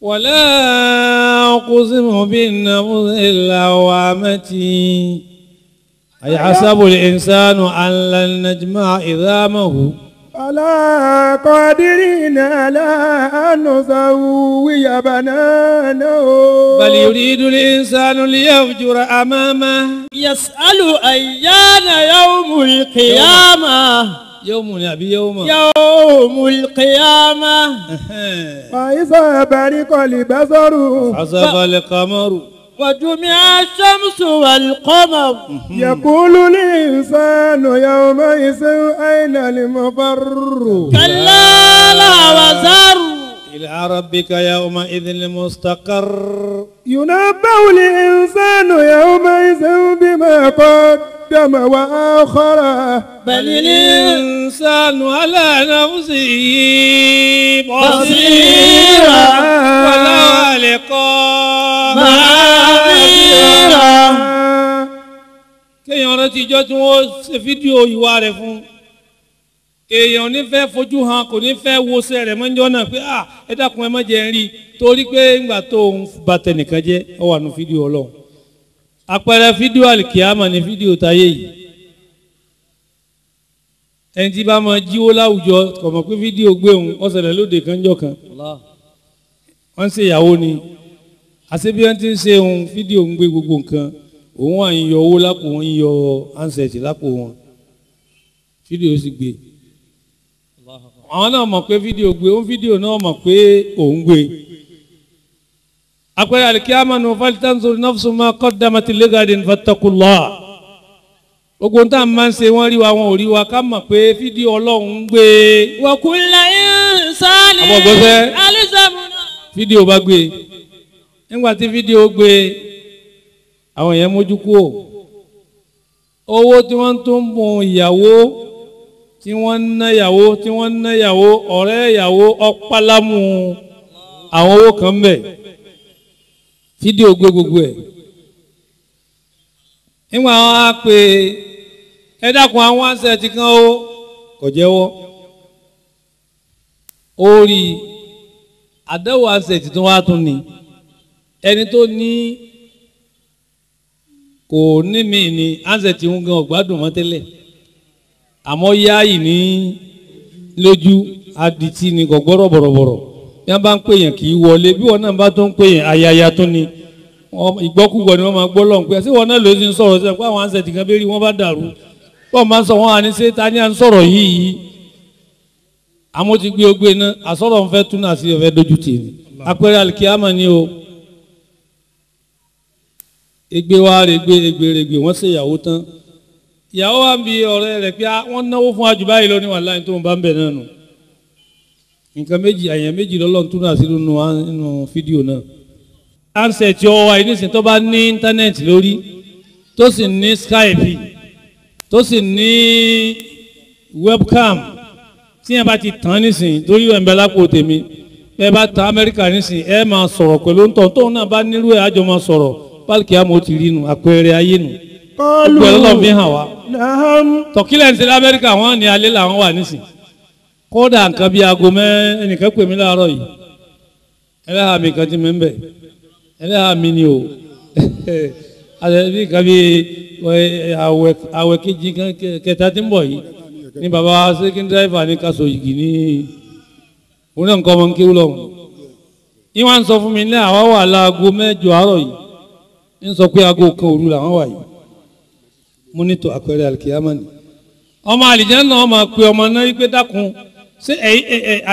wa la uqsimu bin nafsil lawwamati ayahsabu al-insanu an lan najma'a idhamahu. Ala qadirina ala an nusawwiya bananahu. Bal yuridu al-insanu liyafjura amamahu. Yas'alu ayyana yawmul qiyamah. Yawmun àbí yawma. Yawmul qiyamah. Fa iza bariqa al-basaru. Khasafa al-qamaru. Wa jumi'a ash-shamsu wal-qamar. Yaqulu al-insanu yawma'idhin ayna al-mafarru. Kalla la wazar. Ila rabbika yawma'idhin al-mustaqarr. Yunabba'u al-insanu yawma'idhin bima qaddama wa akhara. Bal al-insanu ala nafsihi basira. Walau alqa ma'azira. Kéèyàn rántí ijọ́ tí wọ́n ṣe fídíò ìwà rẹ̀ fún. Èèyàn ní fẹ́ fojú hàn, kò ní fẹ́ wọṣẹ́ rẹ̀ mọ́jọ́ náà pé à ẹ dákun ẹ má jẹ́ ń rí torí pé ńgbà tó ń ba tẹnìkan jẹ́ ọ wà nù fídíò Ọlọ́run. Àpẹẹrẹ fídíò àlìkìyámà ní fídíò táyé yìí. Ẹni tí bá máa jíwó láwùjọ kò mọ̀ pé fídíò gbé òun ó ṣẹlẹ̀ lóde kan jọ kan. Wọ́n ń ṣe ìyàwó ni. Àṣé bí wọ́n ti ń ṣe òun fídíò ń gbé gbogbo nǹkan. Òun wà ń yọ owó lápò wọn, ń yọ ansẹ̀tì lápò wọn. Fídíò sì gbé. Àwọn náà mọ̀ pé fídíò gbé, òun fídíò náà mọ̀ pé òun gbé. Àpẹẹrẹ àlìkíyámà nù faltanzur nafsun ma qaddamat ligadin fattaqullah. Gbogbo ń tà máa ń ṣe wọ́n rí wa wọn ò rí wa ká mọ̀ pé fídíò Ọlọ́run ń gbé. Wa kulla insani alzamna. Fídíò bá gbé. Nígbà tí fídíò gbé, àwọn èèyàn mójú kúò. Owó tí wọ́n tún ń bùn ìyàwó, tí wọ́n ń ná ìyàwó, tí wọ́n ń ná ìyàwó, ọ̀rẹ́ ìyàwó ọ̀pálámù àwọn owó kan bẹ̀. Fídíò gbé gbogbo ẹ̀. Nígbà wọn á pè ẹ dákun àwọn àṣẹ kan ó kò jẹ́wọ́. Ó rí àdánwò àṣẹ tó wá tún ni. Ẹni tó ní kò ní mí ni àṣẹ tí ń gan ọ̀gbádùn mọ́ tẹ́lẹ̀. Àmọ́ yáàyì ní lójú adití ni kò gbọ́rọ̀ bọ̀rọ̀bọ̀rọ̀. Bí wọ́n bá ń pè yàn kì í wọlé, bí wọ́n náà bá tó ń pè yàn ayaya tó ni. Ìgbọ́kúgbọ̀ ni wọ́n máa gbọ́ lọ́hùn pé ṣé wọ́n náà ló ti ń sọ̀rọ̀ sí ẹ̀ pé àwọn àṣẹ kan bí rí wọ́n bá dàrú. Bọ́ọ̀ máa ń sọ wọ́n á ní ṣé ta ni à ń sọ̀rọ̀ yìí. Àmọ́ ti gbé ogbé náà, àsọ̀rọ̀ ń fẹ́ tún náà sí ọ̀fẹ́ dojú tì ní. Àpẹẹrẹ àlìkíyámà ni o. Egbe wa regbe egbe regbe wọ́n ṣe ìyàwó tán. Ìyàwó wa ń bi ọ̀rẹ́ rẹ̀ pé wọ́n náwó fún àjù báyìí lọ ní wàhálà tó ń bá ń bẹ̀ náà nù. Nǹkan méjì àyàn méjì lọ́lọ́run tún náà sí nínú fídíò náà. Handset ọwọ́ wa yìí nísìnyí tó bá ní íńtánẹ́ẹ̀tì lórí tó sì ní Skype tó sì ní webcam tí yẹn bá ti tàn nísìnyí torí ẹ̀ ń bẹ lápò tèmi bẹ́ẹ̀ bá tan Amẹ́ríkà nísìnyí ẹ máa sọ̀rọ̀ pẹ̀lú ńtọ̀ tóun náà bá nílùú ẹ̀ àjọ máa sọ̀rọ̀ pálíkì àmọ́ ti rí nu àpẹẹrẹ ayé nu gbogbo ẹ̀ lọ́lọ́ fi hàn wá. Tọ̀kílẹ̀ ń ṣe l'Amẹ́ríkà wọ́n ní alẹ́ làwọn wà nísìnyí kódà nǹkan bíi aago mẹ́ ẹnìkan pè mí láàárọ̀ yìí ẹlẹ́hàá mi kan ti mi ń bẹ̀ ẹlẹ́hàá mi ni o àti nǹkan bíi àwẹ̀ kejì kẹta tí ń bọ̀ yìí ní baba sẹ́kìn dírẹ́fà ní kaso yìí ní òun náà nǹkan ọmọ ń kéwú lọ́hùn. Ní wọ́n ń sọ fún mi ní àwa wà láago mẹ́jọ àárọ̀ yìí ń sọ pé aago kan òru làwọn wà yìí. Mo ní tó àpẹẹrẹ alikiyama ni. Ọmọ àlìjánnà ọmọ pé ọmọ náà wípé dákun Ṣé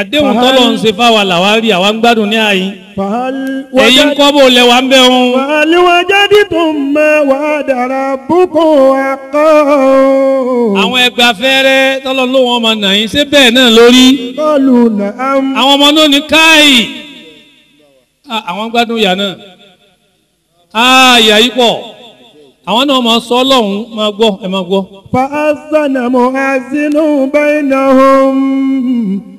àdéhùn tọ́lọ̀ ń ṣe fáwa làwa rí àwa ń gbádùn ní àyín? Ẹ̀yin ń kọ́ bó lẹ wà ń bẹ̀ ń. Fahal wajadtum ma wa'ada rabbukum haqqan. Àwọn ẹgbà fẹ́rẹ́ tọ́lọ̀ ló wọn máa nà yín ṣé bẹ́ẹ̀ náà lórí. Qalu na'am. Àwọn ọmọ náà ní káì. Àwọn gbádùn ìyà náà. Ìyà yìí pọ̀. Àwọn náà máa sọ Ọlọ́run máa gbọ́ ẹ máa gbọ́. Fa'azana mu'azzinu bainahum.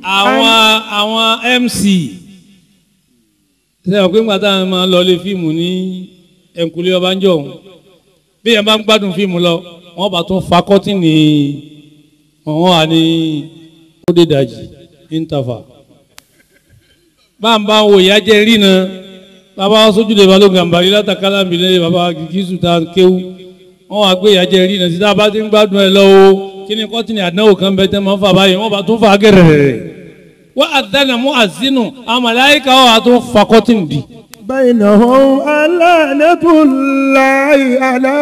Àwọn MC ṣe àwọn pé ńgbà táwọn máa lọ lé fíìmù ní ẹ̀ǹkùlé ọbànjọ́ òun bí yẹn bá ń gbádùn fíìmù lọ wọ́n bá tún fa kọ́tìnì wọ́n wà ní kódédàjì íńtàfà. Bá ń bá wo ìyá jẹ́ rí náà bàbá sójúlé balógun àǹbárí látàkálà mílẹ̀ bàbá kìkìsù ta kéwú wọ́n wá gbé ìyá jẹ́ rí náà sí tá a bá ti ń gbádùn ẹ lọ́wọ́ kí ni kọ́tìnì àdánwò kan bẹ tẹ́ máa ń fà báyìí wọ́n bá tún fà gẹ̀rẹ̀rẹ̀ wọ́n àdánà mú àzínú àwọn màláíkà wọ́n wá tún fa kọ́tìnì dì. Bainahum la'natullahi ala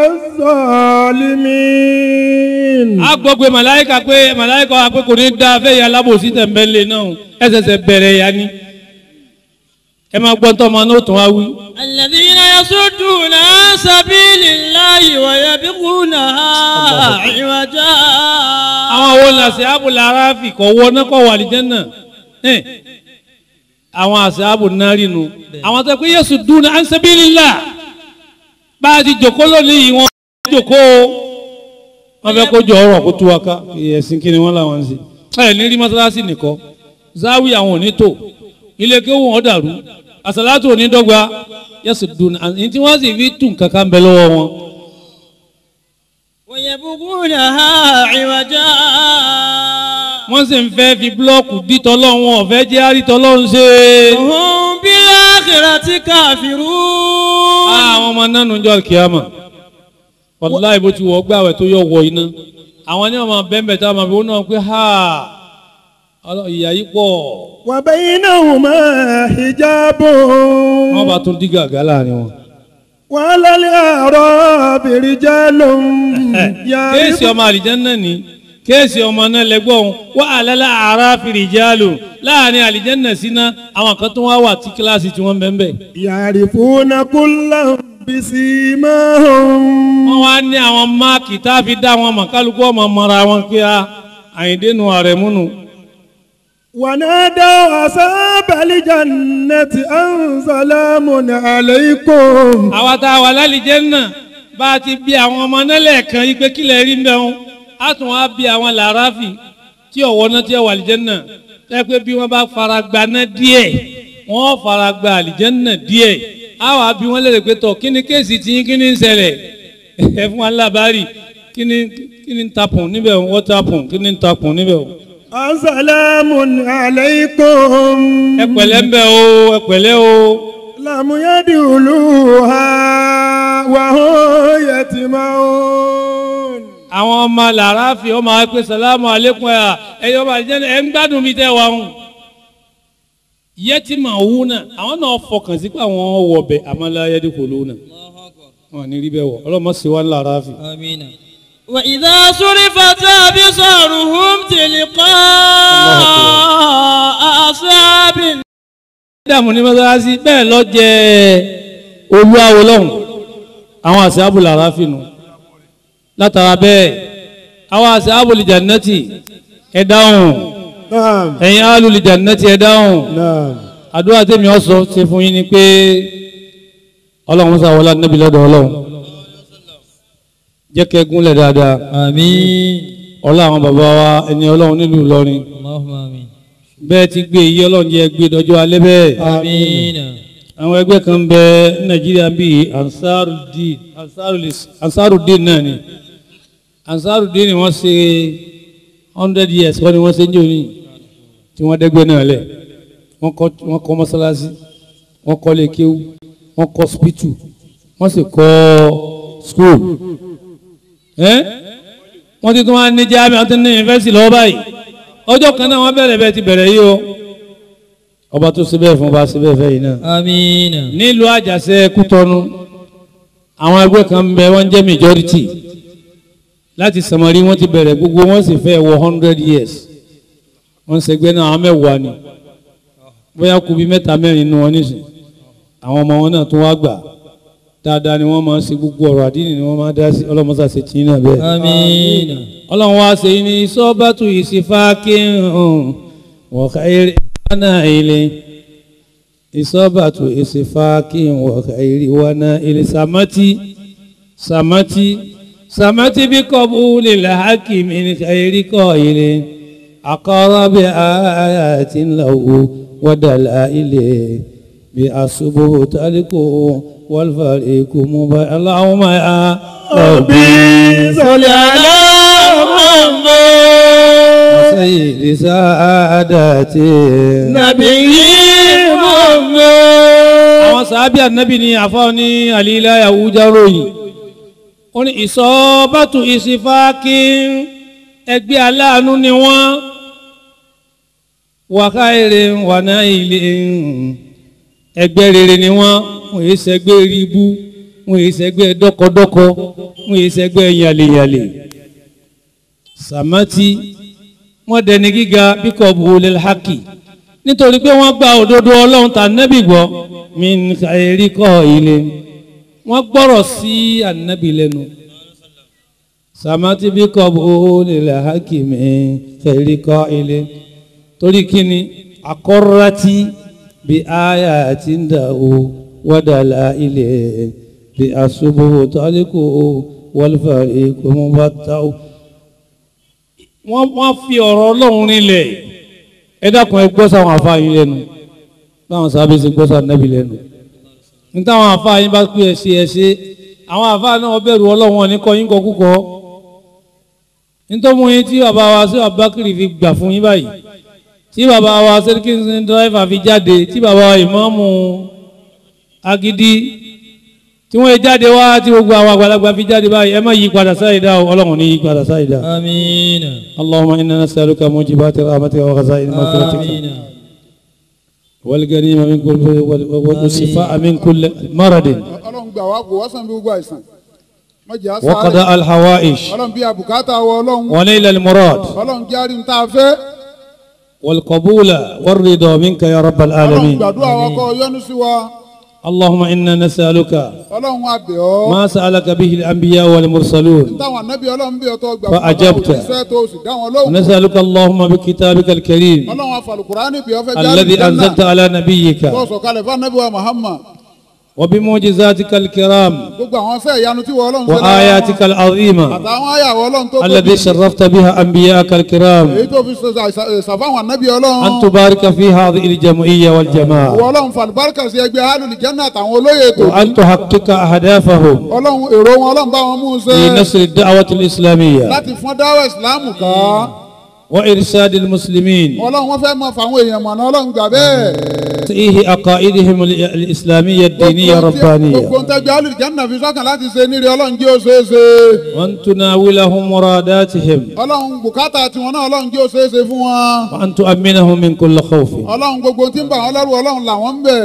zalimin. A gbọ́ pé màláíkà pé màláíkà wà pé kò ní dáa fẹ́ ya alábòsí tẹ̀m̀bẹ̀lẹ̀ náà ẹsẹ̀sẹ̀ bẹ̀rẹ̀ ya ni. Ẹ máa gbọ́ tọ́ ọmọ náà tún wá wí. Alladhina yasudduna an sabilillahi wa yabghunaha iwaja. Àwọn wo ni àṣẹ lára fi kọ̀ wọ náà kọ̀ wà àlìjánnà? Àwọn àṣẹ náà rí nu. Àwọn tó pé yasudduna an sabilillah. Bá a ti jòkó lónìí yìí wọ́n jòkó o. Wọ́n fẹ́ kó jọ ọ̀rọ̀ kó tú wa ká. Ẹ̀sìn kí ni wọ́n làwọn ń ṣe. Ẹ ní rí mọ́sálásí nìkan. Záwí àwọn ò ní tò. Ilé kéwù wọn dàrú. Àsàlátù ò ní dọ́gba. Yasudduna ní tí wọ́n sì fi tún kankan bẹ lọ́wọ́ wọn. Wa yabghunaha iwaja. Wọ́n sì ń fẹ́ fi búlọ́ọ̀kù dítọ́ lọ́wọ́ ọ̀fẹ́ jẹ́ àrítọ́ lọ́hún ṣe. Hum bil akhirati kafirun. Àwọn ọmọ náà nù jọ kíámà. Wàláhì bó ti wọ̀ gbàwẹ̀ tó yọ wọ iná. Àwọn ní ọmọ bẹ́ẹ̀nbẹ́ẹ̀ táwọn ọmọ bí wọ́n náà pé ha ìyà yìí pọ̀. Wa bainahuma hijabun. Wọ́n bá tún dí gàgá láàrin wọn. Wa alal a'rabi rijalun. Kéèsì ọmọ àlìjánnà ni kéèsì ọmọ náà lẹ́gbọ́n wa alal a'rafi rijalun láàrin àlìjánnà síná àwọn kan tó wá wà tí kíláàsì tí wọ́n bẹ́ẹ̀ bẹ́ẹ̀. Ya'rifuna kullan bisimahum. Wọ́n wá ní àwọn máàkì tá a fi dá wọn mọ̀ kálukú ọmọ mọ́ra wọn kí a Àyìndé nu Àrẹ̀mú nu. ونادوا أصحاب الجنة أن سلام عليكم. Àwa tá a wà lálìjánnà bá a ti bí àwọn ọmọ náà lẹ́ẹ̀kan yí pé kílẹ̀ rí ń bẹ̀ wọn á tún wá bí àwọn làráfì tí ọ̀wọ́ náà ti wà àlìjánnà tẹ́ pé bí wọ́n bá fara gba náà díẹ̀ wọ́n fara gba àlìjánnà díẹ̀ á wà bí wọ́n lérè pé tọ̀ kí ni kéèsì tí yín kí ni ń ṣẹlẹ̀ ẹ fún wa lábárì kí ni ń tapùn níbẹ̀ wọ́n tapùn kí ni ń tapùn níbẹ̀ o. Assalamun alaykum. Ẹ pẹ̀lẹ́ ń bẹ̀ o, ẹ pẹ̀lẹ́ o. Lam yadkhuluha wa hum yatma'un. Àwọn ọmọ làráfì ọmọ akpé sàlámù alaykum ẹ̀ ẹ̀yọ́ ọmọ àlìjánnà ẹ̀ ń gbádùn mi tẹ́ wa ń. Yatma'una àwọn náà fọkàn sí pé àwọn wọ̀ bẹ̀ àmọ́ la yadkhuluna. Wọ́n ní rí bẹ́ẹ̀ wọ̀ ọlọ́mọ sì wá làráfì. Àmín. وإذا صرفت أبصارهم تلقاء أصحاب. Dààmú ní mọ́sálásí bẹ́ẹ̀ lọ jẹ́ olúwawo lọ́hùn àwọn àṣàbù làrá fìnnú látara bẹ́ẹ̀ àwọn àṣàbù lè jannati ẹ dáhùn ẹ̀yin àlù lè jannati ẹ dáhùn àdúrà tèmi ọ̀sọ́ ṣe fún yín ni pé ọlọ́run mọ́sá wọlé níbi lọ́dọ̀ ọlọ́run jẹ́ kẹ́ gúnlẹ̀ dáadáa. Àmín. Ọlá àwọn bàbá wa ẹni ọlọ́run nílùú Ìlọrin. Allahumma àmín. Bẹ́ẹ̀ ti gbé iye ọlọ́run jẹ́ gbé dọjọ́ alẹ́ bẹ́ẹ̀. Àmín. Àwọn ẹgbẹ́ kan bẹ ní Nàìjíríà bíi Ansarudeen náà ni. Ansarudeen ni wọ́n ṣe 100 years wọ́n ni wọ́n ṣe ń jò ní tí wọ́n dẹ́gbẹ́ náà lẹ̀. Wọ́n kọ́ mọ́sálásí, wọ́n kọ́ lé kéwú, wọ́n kọ́ hospital, wọ́n sì kọ́ school. Wọ́n ti tún wá ní jáàmì àti ní yunifásitì lọ́wọ́ báyìí ọjọ́ kan náà wọ́n bẹ̀rẹ̀ bẹ́ẹ̀ ti bẹ̀rẹ̀ yìí o ọba tó ṣe bẹ́ẹ̀ fún ọba ṣe bẹ́ẹ̀ fẹ́ yìí náà. Àmín. Nílùú Àjàṣẹ́ Kútọ́nù àwọn ẹgbẹ́ kan bẹ wọ́n jẹ́ majority láti Sàmárì wọ́n ti bẹ̀rẹ̀ gbogbo wọ́n sì fẹ́ wọ 100 years Wọ́n ń ṣẹgbẹ́ náà, àwọn mẹ́wàá ni, bóyá kú bí mẹ́ta mẹ́rin nínú wọn nísìn. Àwọn ọmọ wọn náà tún wá gbà dáadáa ni wọ́n máa ń ṣe, gbogbo ọ̀rọ̀ àdínì ni wọ́n máa dá sí. Ọlọ́mọṣà ṣe tì í náà bẹ́ẹ̀. Àmín. Ọlọ́run wá ṣe ní sọ́bàtú ìsìfákíhùn wọ̀káìrì wánà ilé, ìsọ́bàtú ìsìfákíhùn wọ̀káìrì wánà ilé. Sàmátì sàmátì sàmátì bí kọ́bù lè làákì mi ní kàìrí kọ́ ilé àkọ́rọ́ bí àyàtì ńláwó wọ́dàlá ilé bí àṣubú tálíkò wọ́lfàríkù mú bá aláwọ̀ ya Rabbi salli ala Muhammad sayyidi saadati nabiyyi Muhammad. Àwọn sàábì ànábì ni àfáà ní àlílá Yahuda ròyìn. Ó ní ìsọ́bàtú ìsìfáàkì, ẹgbẹ́ aláàánú ni wọ́n, wàkáìrè wàná ilé, ẹgbẹ́ rere ni wọ́n. Wọ́n yìí ṣẹgbẹ́ ríbú, wọ́n yìí ṣẹgbẹ́ dọ́kọdọ́kọ, wọ́n yìí ṣẹgbẹ́ yàlẹ̀yàlẹ̀. Sàmátì wọ́n dẹni gíga bí kò bu lil haqi, nítorí pé wọ́n gba òdodo Ọlọ́run tà nẹ́bì gbọ́. Min khairi kọ́ ilé, wọ́n gbọ́rọ̀ sí ànábì lẹ́nu. Sàmátì bí kò bu lil haqi min khairi kọ́ ilé, torí kíni akọ́rọ́tì bí àyà ti ń dà o wádàlá ilé bí àṣubú tálíkù wal fariqu mubatta'u. Wọ́n fi ọ̀rọ̀ Ọlọ́run rinlẹ̀. Ẹ dákun, ẹ gbọ́ sáwọn àfáà yín lẹ́nu, báwọn sábẹ́ ṣe gbọ́ sáwọn nábì lẹ́nu. Ní táwọn àfáà yín bá pé ẹ ṣe ẹ ṣe, àwọn àfáà náà bẹ̀rù Ọlọ́run ní kọ́ yín kọ́ kúkọ́. Nítorí mú yín tí bàbá wa sí Abubakar fi gbà fún yín báyìí, tí bàbá wa sẹ́ríkì dírẹ́fà fi jáde, tí bàbá wa ìmáàmù Agídí tí wọ́n jáde wá, tí gbogbo àwọn àgbàlagbà fi jáde báyìí, ẹ má yí padà sáyidá o, Ọlọ́run ní yí padà sáyidá. Àmín. Allahumma inna nas'aluka mujibati rahmatika wa khaza'ina maghfiratika wal ghanima min kulli wa shifaa min kulli maradin. Ọlọ́run gbà wá kó wá sàn bí gbogbo àìsàn. Wa qada al hawaish. Ọlọ́run bí àbùkátà wọ Ọlọ́run. Wa nail al murad. Ọlọ́run járí ń tá a fẹ́. والقبول والرضا منك يا رب العالمين. اللهم إنا نسألك ما سألك به الأنبياء والمرسلون فأجبت. نسألك اللهم بكتابك الكريم الذي أنزلت على نبيك وبمعجزاتك الكرام وآياتك العظيمة الذي شرفت بها أنبياءك الكرام أن تبارك في هذه الجمعية والجماعة وأن تحقق أهدافهم في نصر الدعوة الإسلامية وإرشاد المسلمين تصحيح عقائدهم الإسلامية الدينية الربانية وأن تناولهم مراداتهم وأن تؤمنهم من كل خوف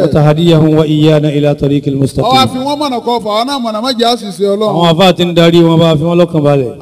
وتهديهم وإيانا إلى طريق المستقيم. Àwọn àfáà tí ń darí wọn bá fi wọn lọ́kàn balẹ̀.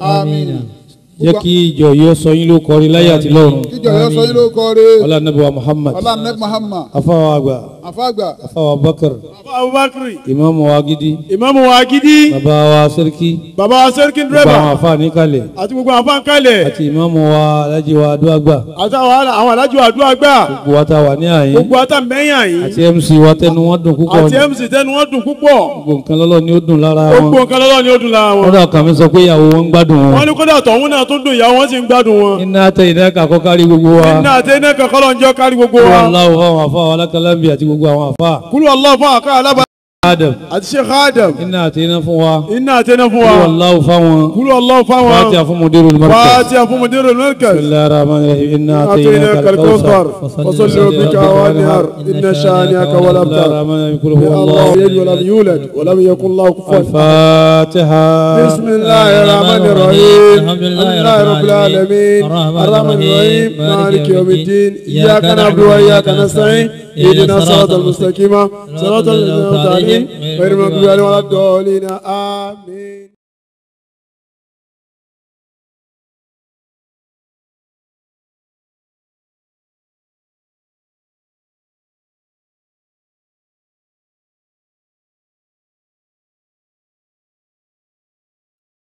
Jẹ́ kí ìjọ yóò sọ yín ló kọrí láyé àti lọ́run. Kíjọ yóò sọ yín ló kọrí. Ọlá nàbí wa Muhammad. Ọlá nàbí Muhammad. Afáwa àgbà. Afáàgbà. Afáwa Bakar. Abubakar. Ìmáàmù wa Gidi. Ìmáàmù wa Gidi. Bàbá wa Sẹ́ríkì. Bàbá wa Sẹ́ríkì dírẹ́bà. Gbogbo àwọn àfáà níkàlẹ̀. Àti gbogbo àwọn àfáà níkàlẹ̀. Àti ìmáàmù wa Alájí wa Adúàgbà. Àti àwọn Alájí wa Adúàgbà. Gbogbo wa ta wà ní àyín. Gbogbo wa ta mẹ́yìn àyín. Àti MC wa tẹnu wọn dùn púpọ̀. Àti MC tẹnu wọn dùn púpọ̀. Gbogbo nǹkan lọ́lọ́ ni ó dùn lára wọn. Gbogbo nǹkan lọ́lọ́ ni ó dùn lára wọn. Kódà kàmi sọ pé ìyàwó wọn ń gbádùn wọn. Wọ́n ní kódà tọ̀hún náà tó dùn, ìyàwó wọn sì ń gbádùn wọn. Iná tẹ iná kakọ́ kárí gbogbo wa. Iná tẹ iná kakọ́ lọ́n jẹ́ kárí gbogbo wa. Kúrò aláwọ̀ fún àwọn afá alákàlámbì àti gbogbo àwọn afá. Kúrò aláwọ̀ fún àká alábà. Adam. Àti Sheikh Adam. Iná àti iná fún wa. Iná àti iná fún wa. Kúrò aláwọ̀ fáwọn. Kúrò aláwọ̀ fáwọn. Fatiha fún Mudirul Markaz. Fatiha fún Mudirul Markaz. Bismillahir Rahmanir Rahim. Inna a'tainaka al-kawthar. Fasalli li rabbika wanhar. Inna shani'aka huwal abtar. Allahu yalid wa lam yulad wa lam yakul lahu kufuwan. Al-Fatiha. Bismillahir Rahmanir Rahim. Alhamdulillahi Rabbil alamin. Arrahmanir Rahim. Maliki yawmiddin. Iyyaka na'budu wa iyyaka nasta'in. اهدنا الصراط المستقيم صراط الذين أنعمت عليهم غير المغضوب عليهم ولا الضالين آمين.